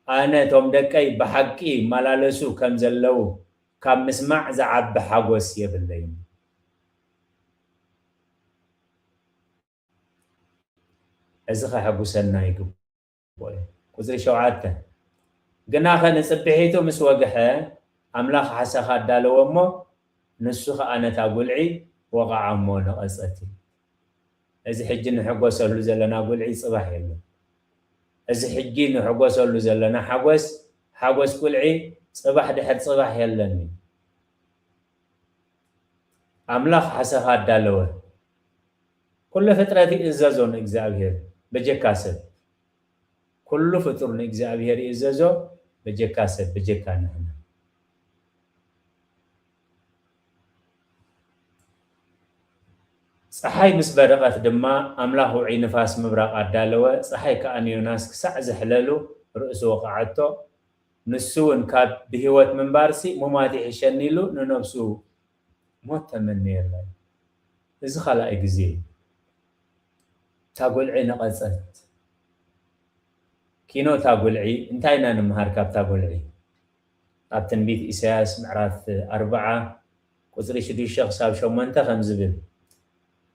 ኣነ እቶም ደቀይ ብሓቂ ይመላለሱ ከም ዘለዉ ካብ ምስማዕ ዝዓቢ ሓጎስ የብለይን። እዚ ኸሕጉሰና ይግብኦ እዩ። ቁጽሪ ሸውዓተ፣ ግናኸ ንጽብሒቱ ምስ ወግሐ ኣምላኽ ሓሰኻ ኣዳለወ እሞ ንሱ ኸኣ ነታ ጉልዒ ወቕዓ እሞ ነቐጸት እዩ። እዚ ሕጂ ንሕጎሰሉ ዘለና ጉልዒ ጽባሕ የለን። እዚ ሕጂ ንሕጎሰሉ ዘለና ሓጎስ፣ ሓጎስ ጉልዒ ጽባሕ ድሕር ጽባሕ የለን እዩ። ኣምላኽ ሓሰኻ ኣዳለወ። ኩሉ ፍጥረት ይእዘዞ ንእግዚኣብሔር በጀካ ሰብ። ኩሉ ፍጡር ንእግዚኣብሔር ይእዘዞ በጀካ ሰብ፣ በጀካ ንሕና። ጸሓይ ምስ በረቐት ድማ ኣምላኽ ውዑይ ንፋስ ምብራቕ ኣዳለወ። ጸሓይ ከኣ ንዮናስ ክሳዕ ዘሕለሉ ርእሱ ወቕዓቶ። ንሱ እውን ካብ ብህይወት ምንባርሲ ሙማት ይሕሸኒ ኢሉ ንነብሱ ሞት ተመነየላ እዩ። እዚ ካልኣይ ግዜ እዩ። እታ ጎልዒ ነቐጸት። ኪኖ እታ ጎልዒ፣ እንታይ ኢና ንምሃር ካብታ ጎልዒ? ኣብ ትንቢት ኢሳያስ ምዕራፍ ኣርብዓ ቁጽሪ ሽዱሽተ ክሳብ ሸሞንተ ከም ዝብል፣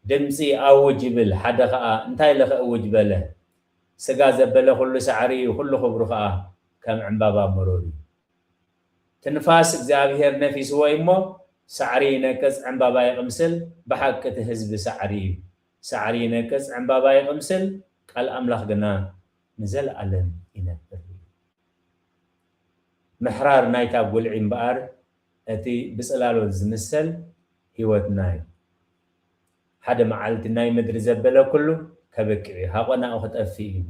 ድምጺ ኣውጅ ይብል፣ ሓደ ኸኣ እንታይ ኢለ ክእውጅ በለ? ስጋ ዘበለ ኩሉ ሳዕሪ እዩ፣ ኩሉ ክብሩ ኸኣ ከም ዕምባባ መሮር እዩ። ትንፋስ እግዚኣብሔር ነፊስዎ እዩ እሞ፣ ሳዕሪ ይነቅጽ፣ ዕምባባ ይቕምስል። ብሓቂ እቲ ህዝቢ ሳዕሪ እዩ። ሳዕሪ ይነቅጽ፣ ዕምባባ ይቕምስል፣ ቃል ኣምላኽ ግና ንዘለኣለም ይነብር እዩ። ምሕራር ናይታ ጉልዒ እምበኣር፣ እቲ ብጽላሎት ዝምሰል ህይወትና እዩ። ሓደ መዓልቲ ናይ ምድሪ ዘበለ ኩሉ ከብቅዕ እዩ፣ ሃቆናኡ ክጠፍእ እዩ።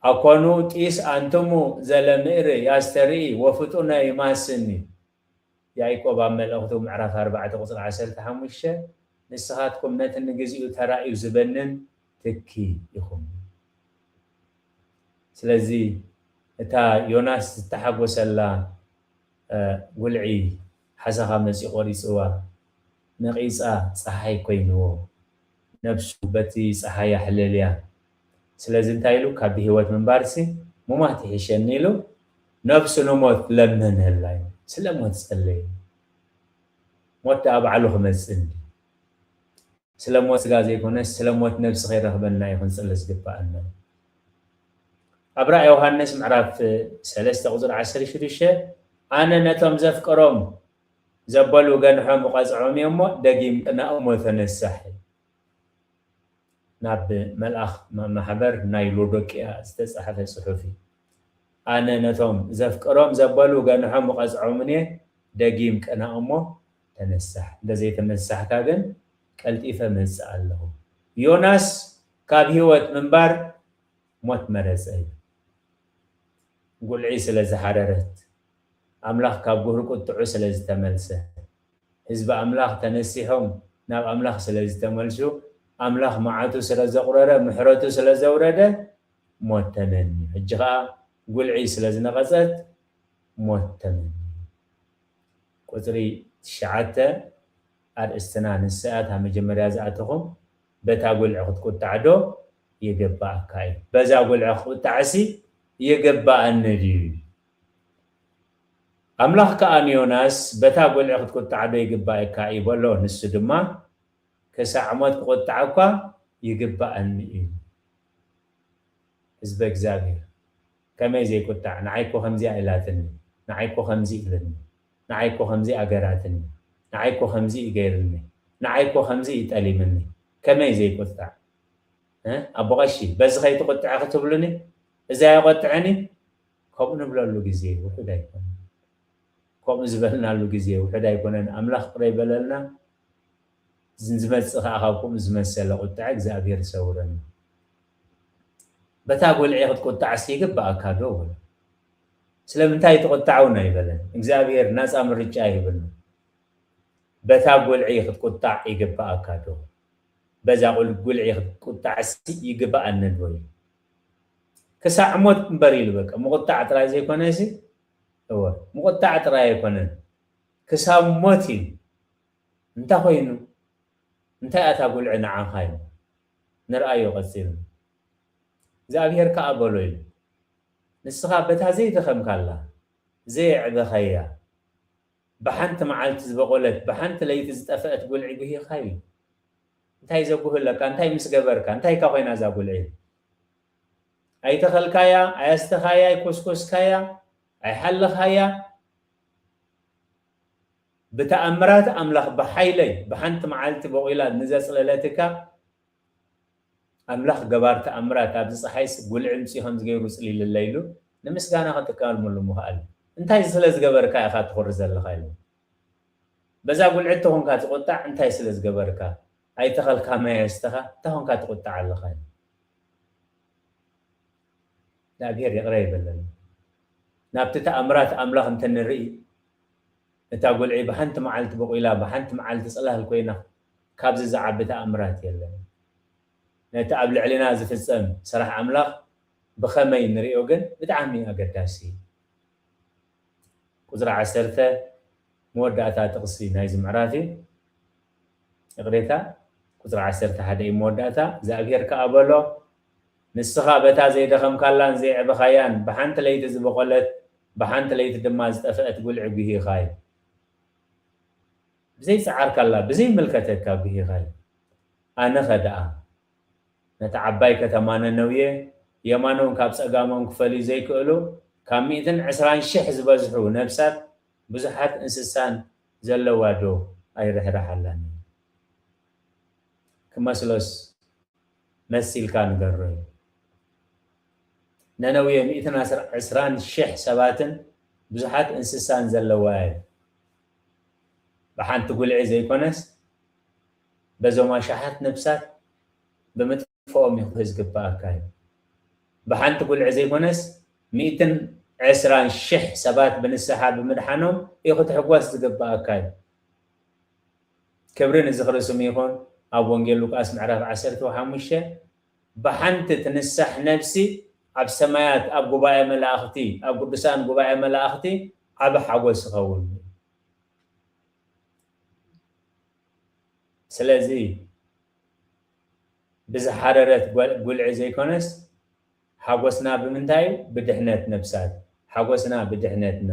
ኣኮኑ ጢስ ኣንትሙ ዘለምእር ያስተርኢ ወፍጡነ ይማስኒ። ያዕቆብ ኣብ መልእኽቱ ምዕራፍ ኣርባዕተ ቁጽሪ ዓሰርተ ሓሙሽተ፣ ንስኻትኩም ነቲ ንግዚኡ ተራእዩ ዝበንን ትኪ ኢኹም። ስለዚ እታ ዮናስ ዝተሓጎሰላ፣ እ፣ ጉልዒ ሓሰኻ መጺኡ ቆሪጽዋ፣ ነቒጻ ጸሓይ ኮይንዎ፣ ነብሱ በቲ ጸሓይ ኣሕለልያ። ስለዚ እንታይ ኢሉ? ካብ ብህይወት ምንባርሲ ሙማት ይሕሸኒ ኢሉ ነብሱ ንሞት ለመነላ እዩ። ስለ ሞት ጸለየ። ሞት ደኣ ባዕሉ ክመጽእ እንዲ። ስለ ሞት ስጋ ዘይኮነስ ስለ ሞት ነብሲ ከይረኽበና እዩ ክንጽሊ ዝግብኣና። ኣብ ራእይ ዮሃንስ ምዕራፍ ሰለስተ ቁጽሪ ዓሰርተ ሽዱሽተ፣ ኣነ ነቶም ዘፍቅሮም ዘበሉ ገንሖም እቐጽዖም እየ እሞ ደጊም ቅናእ እሞ ተነሳሕ። ናብ መልኣኽ ማ-፣ ማሕበር ናይ ሎዶቅያ ዝተጻሕፈ ጽሑፍ እዩ። ኣነ ነቶም ዘፍቅሮም ዘበሉ ገንሖም እቐጽዖምን እየ፣ ደጊም ቅናእ እሞ ተነሳሕ። እንተዘይተነሳሕካ ግን ቀልጢፈ መጽእ ኣለኹ። ዮናስ ካብ ህይወት ምንባር ሞት መረጸ እዩ። ጉልዒ ስለ ዝሓረረት፣ ኣምላኽ ካብ ጉህሪ ቁጥዑ ስለ ዝተመልሰ፣ ህዝቢ ኣምላኽ ተነሲሖም ናብ ኣምላኽ ስለ ዝተመልሱ፣ ኣምላኽ መዓቱ ስለ ዘቑረረ፣ ምሕረቱ ስለ ዘውረደ፣ ሞት ተመንዩ። ሕጂ ኸኣ ጉልዒ ስለ ዝነቐጸት፣ ሞት ተመንዩ። ቁጽሪ ትሽዓተ ኣርእስትና ንሳ እያ። እታ መጀመርያ ዝኣተኹም፣ በታ ጉልዒ ክትቁጣዕ ዶ ይግባኣካ እዩ? በዛ ጉልዒ ክቁጣዕሲ ይግባኣኒ ድዩ? ኣምላኽ ከኣ ንዮናስ፣ በታ ጉልዒ ክትቁጣዕ ዶ ይግባኣካ እዩ በሎ። ንሱ ድማ፣ ክሳዕ ሞት ክቁጣዕ እኳ ይግባኣኒ እዩ። ህዝበ እግዚኣብሔር፣ ከመይ ዘይቁጣዕ? ንዓይ እኮ ከምዚኣ ኢላትኒ፣ ንዓይ እኮ ከምዚ ኢልኒ፣ ንዓይ እኮ ከምዚ ኣገራትኒ፣ ንዓይ እኮ ከምዚ ይገይርኒ፣ ንዓይ እኮ ከምዚ ይጠሊምኒ፣ ከመይ ዘይቁጣዕ? እ? ኣቦ ቀሺ፣ በዚ ከይትቁጥዐ ክትብሉኒ፣ እዛ የቆጥዐኒ? ከምኡ ንብለሉ ግዜ ውሑድ ኣይኮነን። ከምኡ ዝበልናሉ ግዜ ውሑድ ኣይኮነን። ኣምላኽ ይቕረ ይበለልና። ዝመጽእ ከኣ ካብ ከምኡ ዝመሰለ ቁጥዐ እግዚኣብሔር ይሰውረና። በታ ጉልዒ ክትቁጣዕስ ይግባኣካ ዶ? በሎ። ስለምንታይ ትቁጣዕ እውን ኣይበለን። እግዚኣብሔር ናጻ ምርጫ ይህብና። በታ ጉልዒ ክትቁጣዕ ይግባኣካ ዶ? በዛ ቁል-፣ ጉልዒ ክትቁጣዕስ ይግባኣኒ ዶ? ኢሉ። ክሳዕ ሞት እምበር ኢሉ፣ በቃ ምቁጣዕ ጥራይ ዘይኮነሲ፣ እወ፣ ምቁጣዕ ጥራይ ኣይኮነን፣ ክሳብ ሞት ኢሉ። እንታይ ኮይኑ? እንታይ እያ እታ ጉልዒ ንዓኻ ኢሉ? ንርኣዮ ቀጺሉ። እግዚኣብሔር ከኣ በሎ ኢሉ፣ ንስኻ በታ ዘይደኸምካላ፣ ዘየዕበኻያ፣ ብሓንቲ መዓልቲ ዝበቖለት፣ ብሓንቲ ለይቲ ዝጠፍአት ጉልዒ ጉሂኻ ኢሉ። እንታይ ዘጉህለካ? እንታይ ምስ ገበርካ? እንታይ እካ ኮይና እዛ ጉልዒ? ኣይተኸልካያ፣ ኣየስተኻያ፣ ኣይኮስኮስካያ፣ ኣይሓለኻያ። ብተኣምራት ኣምላኽ ብሓይለይ ብሓንቲ መዓልቲ በቑላ ንዘጽለለትካ ኣምላኽ ገባር ተኣምራት ኣብዚ ጸሓይስ ጉልዒ ምጽኡ ከም ዝገይሩ ጽሊልለይ ኢሉ ንምስጋና ክጥቀመሉ ምኽኣል። እንታይ ስለ ዝገበርካ ኢኻ ትኹሪ ዘለኻ ኢሉ። በዛ ጉልዒ ተኾንካ ትቁጣዕ እንታይ ስለ ዝገበርካ? ኣይተኸልካ ማይ ኣስተኻ ተኾንካ ትቁጣዕ ኣለኻ ኢሉ። እግዚኣብሔር ይቕረ ይበለና። ናብቲ ተኣምራት ኣምላኽ እንተንርኢ፣ እታ ጉልዒ ብሓንቲ መዓልቲ በቑላ፣ ብሓንቲ መዓልቲ ጽላል ኮይና፣ ካብዚ ዝዓቢ ተኣምራት የለን። ነቲ ኣብ ልዕሊና ዝፍጸም ስራሕ ኣምላኽ ብኸመይ ንርእዮ ግን ብጣዕሚ ኣገዳሲ እዩ። ቁጽሪ ዓሰርተ መወዳእታ ጥቕሲ ናይዚ ምዕራፍ እዩ። ይቕሬታ፣ ቁጽሪ ዓሰርተ ሓደ እዩ መወዳእታ። እግዚኣብሔር ከኣ በሎ፣ ንስኻ በታ ዘይደኸምካላን ዘየዕበኻያን ብሓንቲ ለይቲ ዝበቖለት ብሓንቲ ለይቲ ድማ ዝጠፍአት ጉልዒ ጉሂኻ እዩ። ብዘይጸዓርካላ፣ ብዘይምልከተካ ጉሂኻ እዩ። ኣነኸ ደኣ ነታ ዓባይ ከተማ ነነውየ የማኖም ካብ ጸጋሞም ክፈልዩ ዘይክእሉ ካብ ሚእትን ዕስራን ሽሕ ዝበዝሑ ነፍሳት ብዙሓት እንስሳን ዘለዋ ዶ ኣይርሕርሓላን? ክመስሎስ መሲልካ ንገሮ እዩ። ነነውየ ሚእትን ዕስራን ሽሕ ሰባትን ብዙሓት እንስሳን ዘለዋ እያ። ብሓንቲ ጉልዒ ዘይኮነስ በዞም ኣሽሓት ነፍሳት ብምጥፍኦም እዩ ክትሕዝ ዝግባኣካ እዩ። ብሓንቲ ጉልዒ ዘይኮነስ ሚእትን ዕስራን ሽሕ ሰባት ብንስሓ ብምድሓኖም እዩ ክትሕጎስ ዝግባኣካ እዩ። ክብሪ ንዝኽሪ ስሙ ይኹን። ኣብ ወንጌል ሉቃስ ምዕራፍ ዓሰርተ ሓሙሽተ ብሓንቲ ትንሳሕ ነፍሲ ኣብ ሰማያት ኣብ ጉባኤ መላእኽቲ ኣብ ቅዱሳን ጉባኤ መላእኽቲ ዓቢ ሓጎስ ይኸውን። ስለዚ ብዝሓረረት ጓል-፣ ጉልዒ ዘይኮነስ ሓጎስና ብምንታይ እዩ? ብድሕነት ነፍሳት። ሓጎስና ብድሕነትና።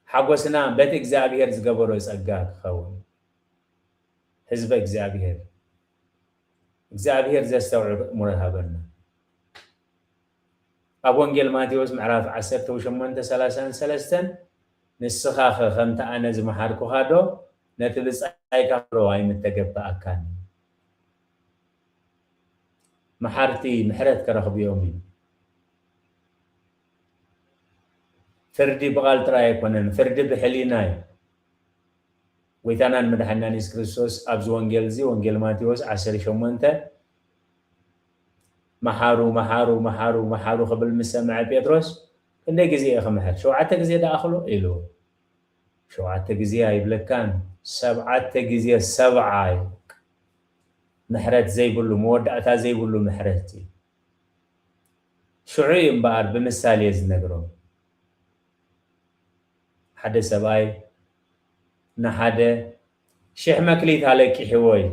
ሓጎስና በቲ እግዚኣብሔር ዝገበሮ ጸጋ ክኸውን። ህዝበ እግዚኣብሔር፣ እግዚኣብሔር ዘስተውዕል ኣእምሮ ይሃበና። ኣብ ወንጌል ማቴዎስ ምዕራፍ ዓሰርተ ሸሞንተ ሰላሳን ሰለስተን፣ ንስኻኸ ከምቲ ኣነ ዝመሓርኩኻ ዶ ነቲ ብጻይካ ክትምሕሮ ኣይምተገበኣካን? መሓርቲ ምሕረት ከረኽቡ እዮም እዩ። ፍርዲ ብቓል ጥራይ ኣይኮነን፣ ፍርዲ ብሕሊና እዩ። ጎይታናን መድሓኒናን የሱስ ክርስቶስ ኣብዚ ወንጌል እዚ፣ ወንጌል ማቴዎስ ዓሰርተ ሸሞንተ፣ መሓሩ፣ መሓሩ፣ መሓሩ፣ መሓሩ ክብል ምስ ሰምዐ ጴጥሮስ፣ ክንደይ ግዜ እየ ክምሕር? ሸውዓተ ግዜ ደኣ ኣኽሎ? ኢሉ። ሸውዓተ ግዜ ኣይብለካን፣ ሰብዓተ ግዜ ሰብዓ እዩ። ምሕረት ዘይብሉ፣ መወዳእታ ዘይብሉ ምሕረት እዩ። ሽዑ እዩ እምበኣር ብምሳሌ ዝነግሮም። ሓደ ሰብኣይ ንሓደ ሽሕ መክሊት ኣለቂሕዎ እዩ።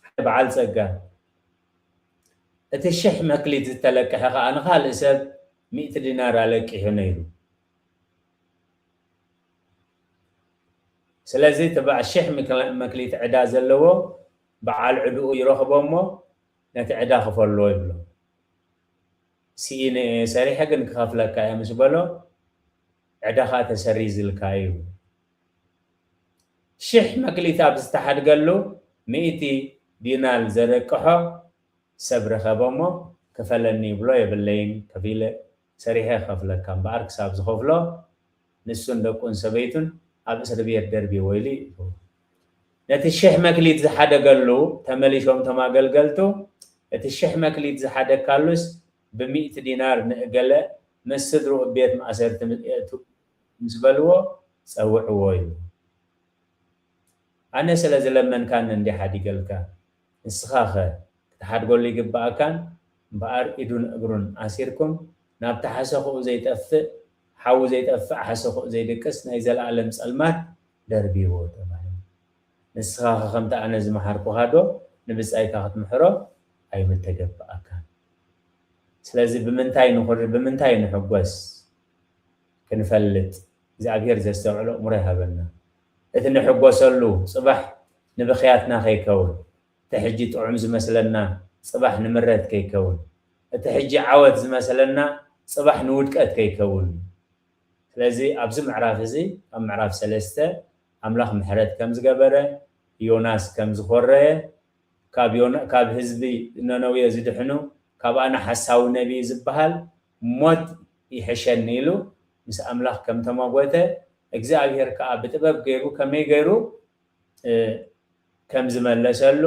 ሓደ በዓል ጸጋ፣ እቲ ሽሕ መክሊት ዝተለቀሐ ከኣ ንኻልእ ሰብ ሚእቲ ዲናር ኣለቂሑ ነይሩ። ስለዚ እቲ በዓ-፣ ሽሕ ምክላ-፣ መክሊት ዕዳ ዘለዎ በዓል ዕድኡ ይረኽቦ እሞ፣ ነቲ ዕዳ ክፈሎ ይብሎ። ስኢነ እየ ሰሪሐ ግን ክኸፍለካ እየ ምስ በሎ፣ ዕዳኻ ተሰሪዝልካ እዩ። ሽሕ መክሊት ኣብ ዝተሓድገሉ፣ ሚእቲ ዲናር ዘደቅሖ ሰብ ረኸበ እሞ፣ ክፈለኒ ይብሎ፣ የብለይን፣ ከፊለ ሰሪሐ ክኸፍለካ እምበኣር፣ ክሳብ ዝኸፍሎ፣ ንሱን ደቁን ሰበይቱን ኣብ እስር ቤት ደርቢዎ ኢሉ እዩ። ነቲ ሽሕ መክሊት ዝሓደገሉ፣ ተመሊሾም እቶም ኣገልገልቱ፣ እቲ ሽሕ መክሊት ዝሓደግካሉስ ብሚእቲ ዲናር ንእገለ ምስ ስድርኡ ቤት ማእሰርቲ የእቱ ምስ በልዎ፣ ጸውዕዎ ኢሉ። ኣነ ስለ ዝለመንካኒ እንዲ ሓዲገልካ፣ ንስኻኸ ክትሓድገሉ ይግብኣካን እምበኣር ኢዱን እግሩን ኣሲርኩም ናብቲ ሓሰኽኡ ዘይጠፍእ፣ ሓዊ ዘይጠፍእ ሓሰኽኡ ዘይድቅስ ናይ ዘለኣለም ጸልማት ደርብይዎ ተባሂሉ። ንስኻኸ ከምቲ ኣነ ዝመሃርኩኻ ዶ ንብጻይካ ክትምሕሮ ኣይምተገብኣካን። ስለዚ ብምንታይ ንኹሪ፣ ብምንታይ ንሕጎስ? ክንፈልጥ፣ እግዚኣብሔር ዘስተውዕሎ እምሮ ይሃበና። እቲ ንሕጎሰሉ ጽባሕ ንብኽያትና ከይከውን፣ እቲ ሕጂ ጥዑም ዝመስለና ጽባሕ ንምረት ከይከውን፣ እቲ ሕጂ ዓወት ዝመስለና ጽባሕ ንውድቀት ከይከውን። ስለዚ ኣብዚ ምዕራፍ እዚ፣ ኣብ ምዕራፍ ሰለስተ፣ ኣምላኽ ምሕረት ከም ዝገበረ፣ ዮናስ ከም ዝኾረየ፣ ካብ ዮና-፣ ካብ ህዝቢ ነነዌ ዝድሕኑ፣ ካብ ኣነ ሓሳዊ ነቢይ ዝበሃል ሞት ይሕሸኒ ኢሉ ምስ ኣምላኽ ከም ተመጎተ፣ እግዚኣብሔር ከኣ ብጥበብ ገይሩ፣ ከመይ ገይሩ፣ እ፣ ከም ዝመለሰሉ፣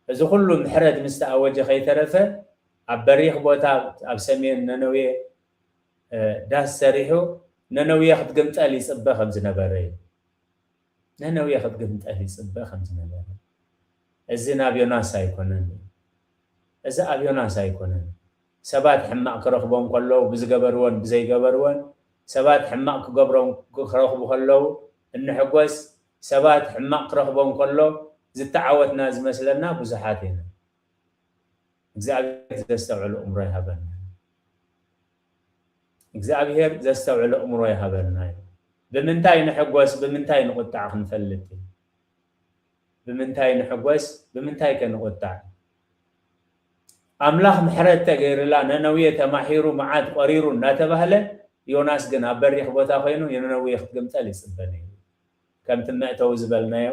እዚ ኩሉ ምሕረት ምስ ተኣወጀ ከይተረፈ፣ ኣብ በሪኽ ቦታ፣ ኣብ ሰሜን ነነዌ፣ እ፣ ዳስ ሰሪሑ፣ ነነዌ ክትግምጠል ይጽበ ከም ዝነበረ እዩ። ነነዌ ክትግምጠል ይጽበ ከም ዝነበረ። እዚ ናብ ዮናስ ኣይኮነን። እዚ ኣብ ዮናስ ኣይኮነን። ሰባት ሕማቕ ክረኽቦም ከለዉ፣ ብዝገበርዎን ብዘይገበርዎን፣ ሰባት ሕማቕ ክገብሮም፣ ክረኽቡ ከለዉ እንሕጎስ፣ ሰባት ሕማቕ ክረኽቦም ከሎ ዝተዓወትና ዝመስለና ብዙሓት ኢና። እግዚኣብሔር ዘስተውዕል እምሮ ይሃበና። እግዚኣብሔር ዘስተውዕል እምሮ ይሃበና እዩ። ብምንታይ ንሕጎስ፣ ብምንታይ ንቁጣዕ ክንፈልጥ እዩ። ብምንታይ ንሕጎስ፣ ብምንታይ ከ ንቁጣዕ? ኣምላኽ ምሕረት ተገይርላ፣ ነነዌ ተማሒሩ፣ መዓት ቆሪሩ እናተባህለ፣ ዮናስ ግን ኣብ በሪኽ ቦታ ኮይኑ ንነነዌ ክትግምጠል ይጽበ ነይሩ። ከምቲ መእተዊ ዝበልናዮ፣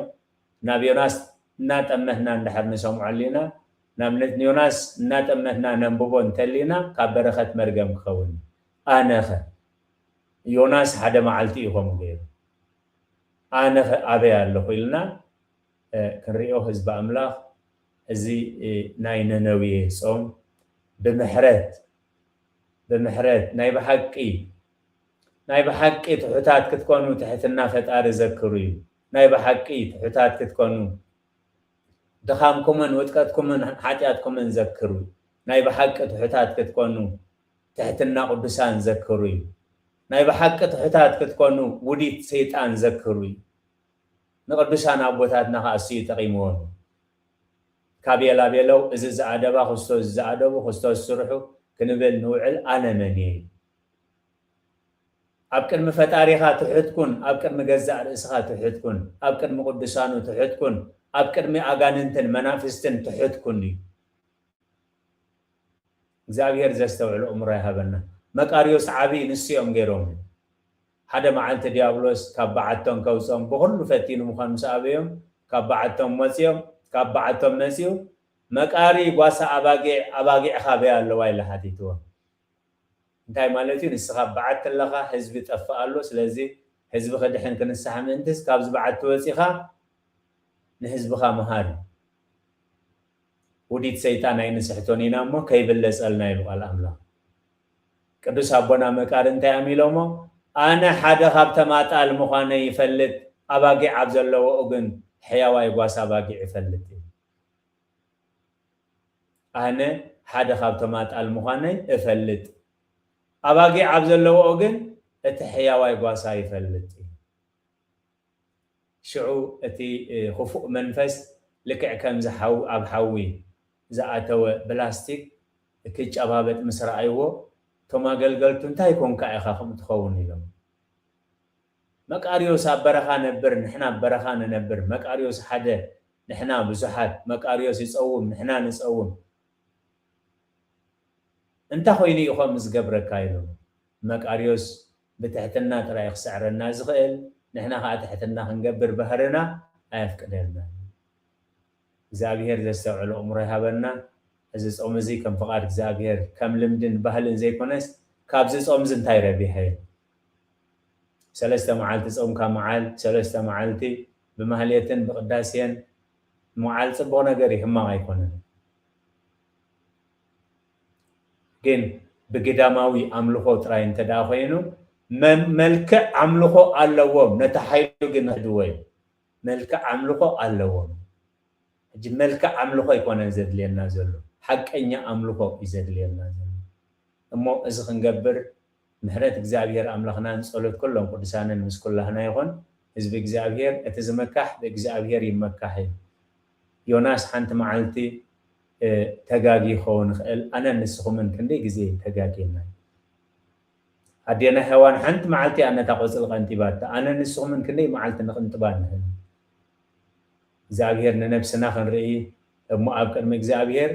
ናብ ዮናስ እናጠመትና እንድሕር ንሰምዖ ኣሊና፣ ናብ ነ-፣ ዮናስ እናጠመትና ነንብቦ እንተሊና፣ ካብ በረኸት መርገም ክኸውን እዩ። ኣነኸ? ዮናስ ሓደ መዓልቲ እዩ ከምኡ ገይሩ። ኣነኸ ኣበይ ኣለኹ ኢልና፣ እ፣ ክንሪኦ ህዝቢ ኣምላኽ፣ እዚ፣ እ፣ ናይ ነነዌ ጾም ብምሕረት፣ ብምሕረት ናይ ብሓቂ፣ ናይ ብሓቂ ትሑታት ክትኮኑ ትሕትና ፈጣሪ ዘክሩ እዩ። ናይ ብሓቂ ትሑታት ክትኮኑ ድኻምኩምን ውድቀትኩምን ሓጢኣትኩምን ዘክሩ። ናይ ብሓቂ ትሑታት ክትኮኑ ትሕትና ቅዱሳን ዘክሩ እዩ። ናይ ብሓቂ ትሑታት ክትኮኑ ውዲት ሰይጣን ዘክሩ እዩ። ንቅዱሳን ኣቦታትና ከኣ እሱ እዩ ጠቒምዎም። ካብ የላቤለው፣ እዚ ዝኣደባ ክርስቶስ፣ እዚ ዝኣደቡ ክርስቶስ ስርሑ ክንብል ንውዕል ኣነ መን እየ? ኣብ ቅድሚ ፈጣሪኻ ትሑት ኩን፣ ኣብ ቅድሚ ገዛእ ርእስኻ ትሑት ኩን፣ ኣብ ቅድሚ ቅዱሳኑ ትሑት ኩን፣ ኣብ ቅድሚ ኣጋንንትን መናፍስትን ትሑት ኩን እዩ። እግዚኣብሔር ዘስተውዕሎ እምሮ ይሃበና። መቃርዮስ ዓቢ ንሱ እዮም ገይሮም። ሓደ መዓልቲ ዲያብሎስ ካብ በዓቶም ከውፅኦም ብኹሉ ፈቲኑ ምዃኑ ምስ ኣበዮም፣ ካብ በዓቶም ወፂኦም፣ ካብ በዓቶም መፂኡ፣ "መቃሪ ጓሳ ኣባጊዕ፣ ኣባጊዕኻ ኣበይ ኣለዋ?" ኢሉ ሓቲትዎም። እንታይ ማለት እዩ? ንስኻ በዓቲ ኣለኻ፣ ህዝቢ ጠፍእ ኣሎ። ስለዚ ህዝቢ ክድሕን ክንስሓ ምእንትስ ካብዚ በዓቲ ወፂኻ ንህዝብኻ ምሃር። ውዲት ሰይጣን ኣይንስሕቶን ኢና እሞ ከይብለፀልና ይብሉ ቃል ኣምላኽ። ቅዱስ ኣቦና መቃሪ እንታይ እዮም ኢሎሞ? "ኣነ ሓደ ካብቶም ኣጣል ምዃነይ ይፈልጥ፣ ኣባጊዕ ኣብ ዘለዎኡ ግን ሕያዋይ ጓሳ ኣባጊዕ ይፈልጥ" እዩ። ኣነ ሓደ ካብቶም ኣጣል ምዃነይ እፈልጥ፣ ኣባጊዕ ኣብ ዘለዎኦ ግን እቲ ሕያዋይ ጓሳ ይፈልጥ እዩ። ሽዑ እቲ እ፣ ክፉእ መንፈስ ልክዕ ከምዚ ሓው ኣብ ሓዊ ዝኣተወ ብላስቲክ ክጨባበጥ ምስ ረኣይዎ፣ እቶም ኣገልገልቱ፣ "እንታይ ኮንካ ኢኻ ከምኡ ትኸውን?" ኢሎም። "መቃርዮስ ኣብ በረኻ ነብር፣ ንሕና ኣብ በረኻ ንነብር። መቃርዮስ ሓደ፣ ንሕና ብዙሓት። መቃርዮስ ይጸውም፣ ንሕና ንጸውም። እንታይ ኮይኑ እዩ ከምኡ ዝገብረካ?" ኢሎም። "መቃርዮስ ብትሕትና ጥራይ ክስዕረና ዝኽእል፣ ንሕና ከኣ ትሕትና ክንገብር ባህርና ኣየፍቅደልናን እዩ።" እግዚኣብሔር ዘስተውዕል ኣእምሮ ይሃበና። እዚ ጾም እዚ ከም ፍቓድ እግዚኣብሔር፣ ከም ልምድን ባህልን ዘይኮነስ፣ ካብዚ ጾም እዚ እንታይ ረቢሐ? ሰለስተ መዓልቲ ጾምካ መዓል፣ ሰለስተ መዓልቲ ብማህሌትን ብቅዳሴን መዓል ጽቡቕ ነገር እዩ፣ ሕማቕ ኣይኮነን። ግን ብግዳማዊ ኣምልኾ ጥራይ እንተ ደኣ ኮይኑ፣ መ-፣ መልክዕ ኣምልኾ ኣለዎም፣ ነቲ ሓይሉ ግን ይኽሕድዎ እዮም። መልክዕ ኣምልኾ ኣለዎም። ሕጂ መልክዕ ኣምልኾ ኣይኮነን ዘድልየና ዘሎ፣ ሓቀኛ ኣምልኾ እዩ ዘድልየና ዘሎ። እሞ እዚ ክንገብር ምሕረት እግዚኣብሔር ኣምላኽናን ጸሎት ኩሎም ቅዱሳንን ምስ ኩላህና ይኹን። ህዝቢ እግዚኣብሔር፣ እቲ ዝምካሕ ብእግዚኣብሔር ይመካሕ እዩ። ዮናስ ሓንቲ መዓልቲ፣ እ፣ ተጋጊ ይኸውን ይኽእል። ኣነን ንስኹምን ክንደይ ግዜ ተጋጊና? ኣዴና ሄዋን ሓንቲ መዓልቲ እያ ነታ ቆጽሊ ቀንጢባታ። ኣነን ንስኹምን ክንደይ መዓልቲ ንቕንጥባ ንኽእል? እግዚኣብሔር ንነብስና ክንርኢ እሞ፣ ኣብ ቅድሚ እግዚኣብሔር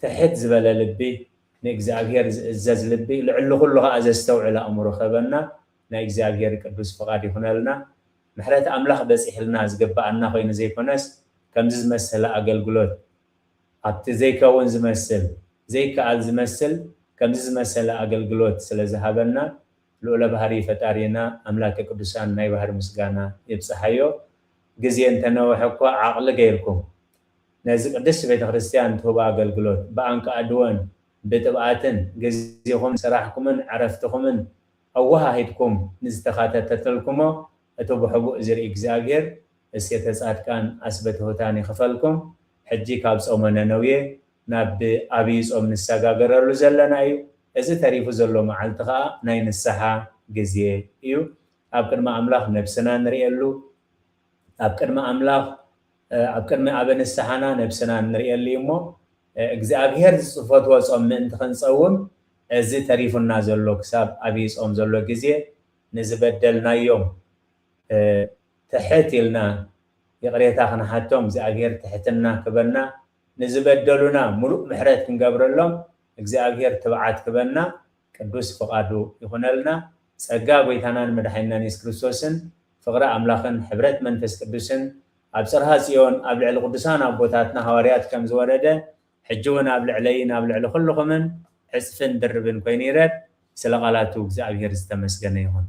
ትሕት ዝበለ ልቢ፣ ንእግዚኣብሔር ዝእዘዝ ልቢ፣ ልዕሊ ኩሉ ኸኣ ዘስተውዕል ኣእምሮ ክህበና ናይ እግዚኣብሔር ቅዱስ ፍቓድ ይኹነልና። ምሕረት ኣምላኽ በጺሕልና ዝግብኣና ኮይኑ ዘይኮነስ፣ ከምዚ ዝመሰለ ኣገልግሎት ኣብቲ ዘይከውን ዝመስል፣ ዘይከኣል ዝመስል፣ ከምዚ ዝመሰለ ኣገልግሎት ስለ ዝሃበና፣ ልዑለ ባህሪ ፈጣሪና ኣምላከ ቅዱሳን ናይ ባህሪ ምስጋና ይብጽሓዮ። ግዜ እንተነውሐ እኳ ዓቕሊ ገይርኩም ነዚ ቅድስት ቤተ ክርስቲያን ትህቦ ኣገልግሎት ብኣንቃዕድወን ብትብኣትን ግዜኹምን ስራሕኩምን ዕረፍትኹምን ኣወሃሂድኩም ንዝተኻተተተልኩሞ፣ እቲ ብሕቡእ ዝርኢ እግዚኣብሔር እሴተ ጻድቃን ኣስበ ትሑታን ይኽፈልኩም። ሕጂ ካብ ጾመ ነነዌ ናብ ኣብይ ጾም ንሰጋገረሉ ዘለና እዩ። እዚ ተሪፉ ዘሎ መዓልቲ ኸኣ ናይ ንስሓ ግዜ እዩ። ኣብ ቅድሚ ኣምላኽ ነብስና ንርእየሉ፣ ኣብ ቅድሚ ኣምላኽ፣ እ፣ ኣብ ቅድሚ ኣበ ንስሓና ነብስና ንርእየሉ እዩ እሞ፣ እ፣ እግዚኣብሔር ዝፈትዎ ጾም ምእንቲ ክንጸውም፣ እዚ ተሪፉና ዘሎ ክሳብ ኣብይ ጾም ዘሎ ግዜ ንዝበደልናዮም፣ እ፣ ትሕት ኢልና ይቕሬታ ክንሓቶም፣ እግዚኣብሔር ትሕትና ክበና፣ ንዝበደሉና ምሉእ ምሕረት ክንገብረሎም እግዚኣብሔር ትብዓት ክበና ቅዱስ ፍቓዱ ይኹነልና። ጸጋ ጐይታናን መድሓኒናን የሱስ ክርስቶስን ፍቕሪ ኣምላኽን ሕብረት መንፈስ ቅዱስን ኣብ ጽርሃ ጽዮን ኣብ ልዕሊ ቅዱሳን ኣቦታትና ሃዋርያት ከም ዝወረደ፣ ሕጂ እውን ኣብ ልዕለይን ኣብ ልዕሊ ኩልኹምን ዕጽፍን ድርብን ኮይኑ ይረድ። ስለ ቃላቱ እግዚኣብሔር ዝተመስገነ ይኹን።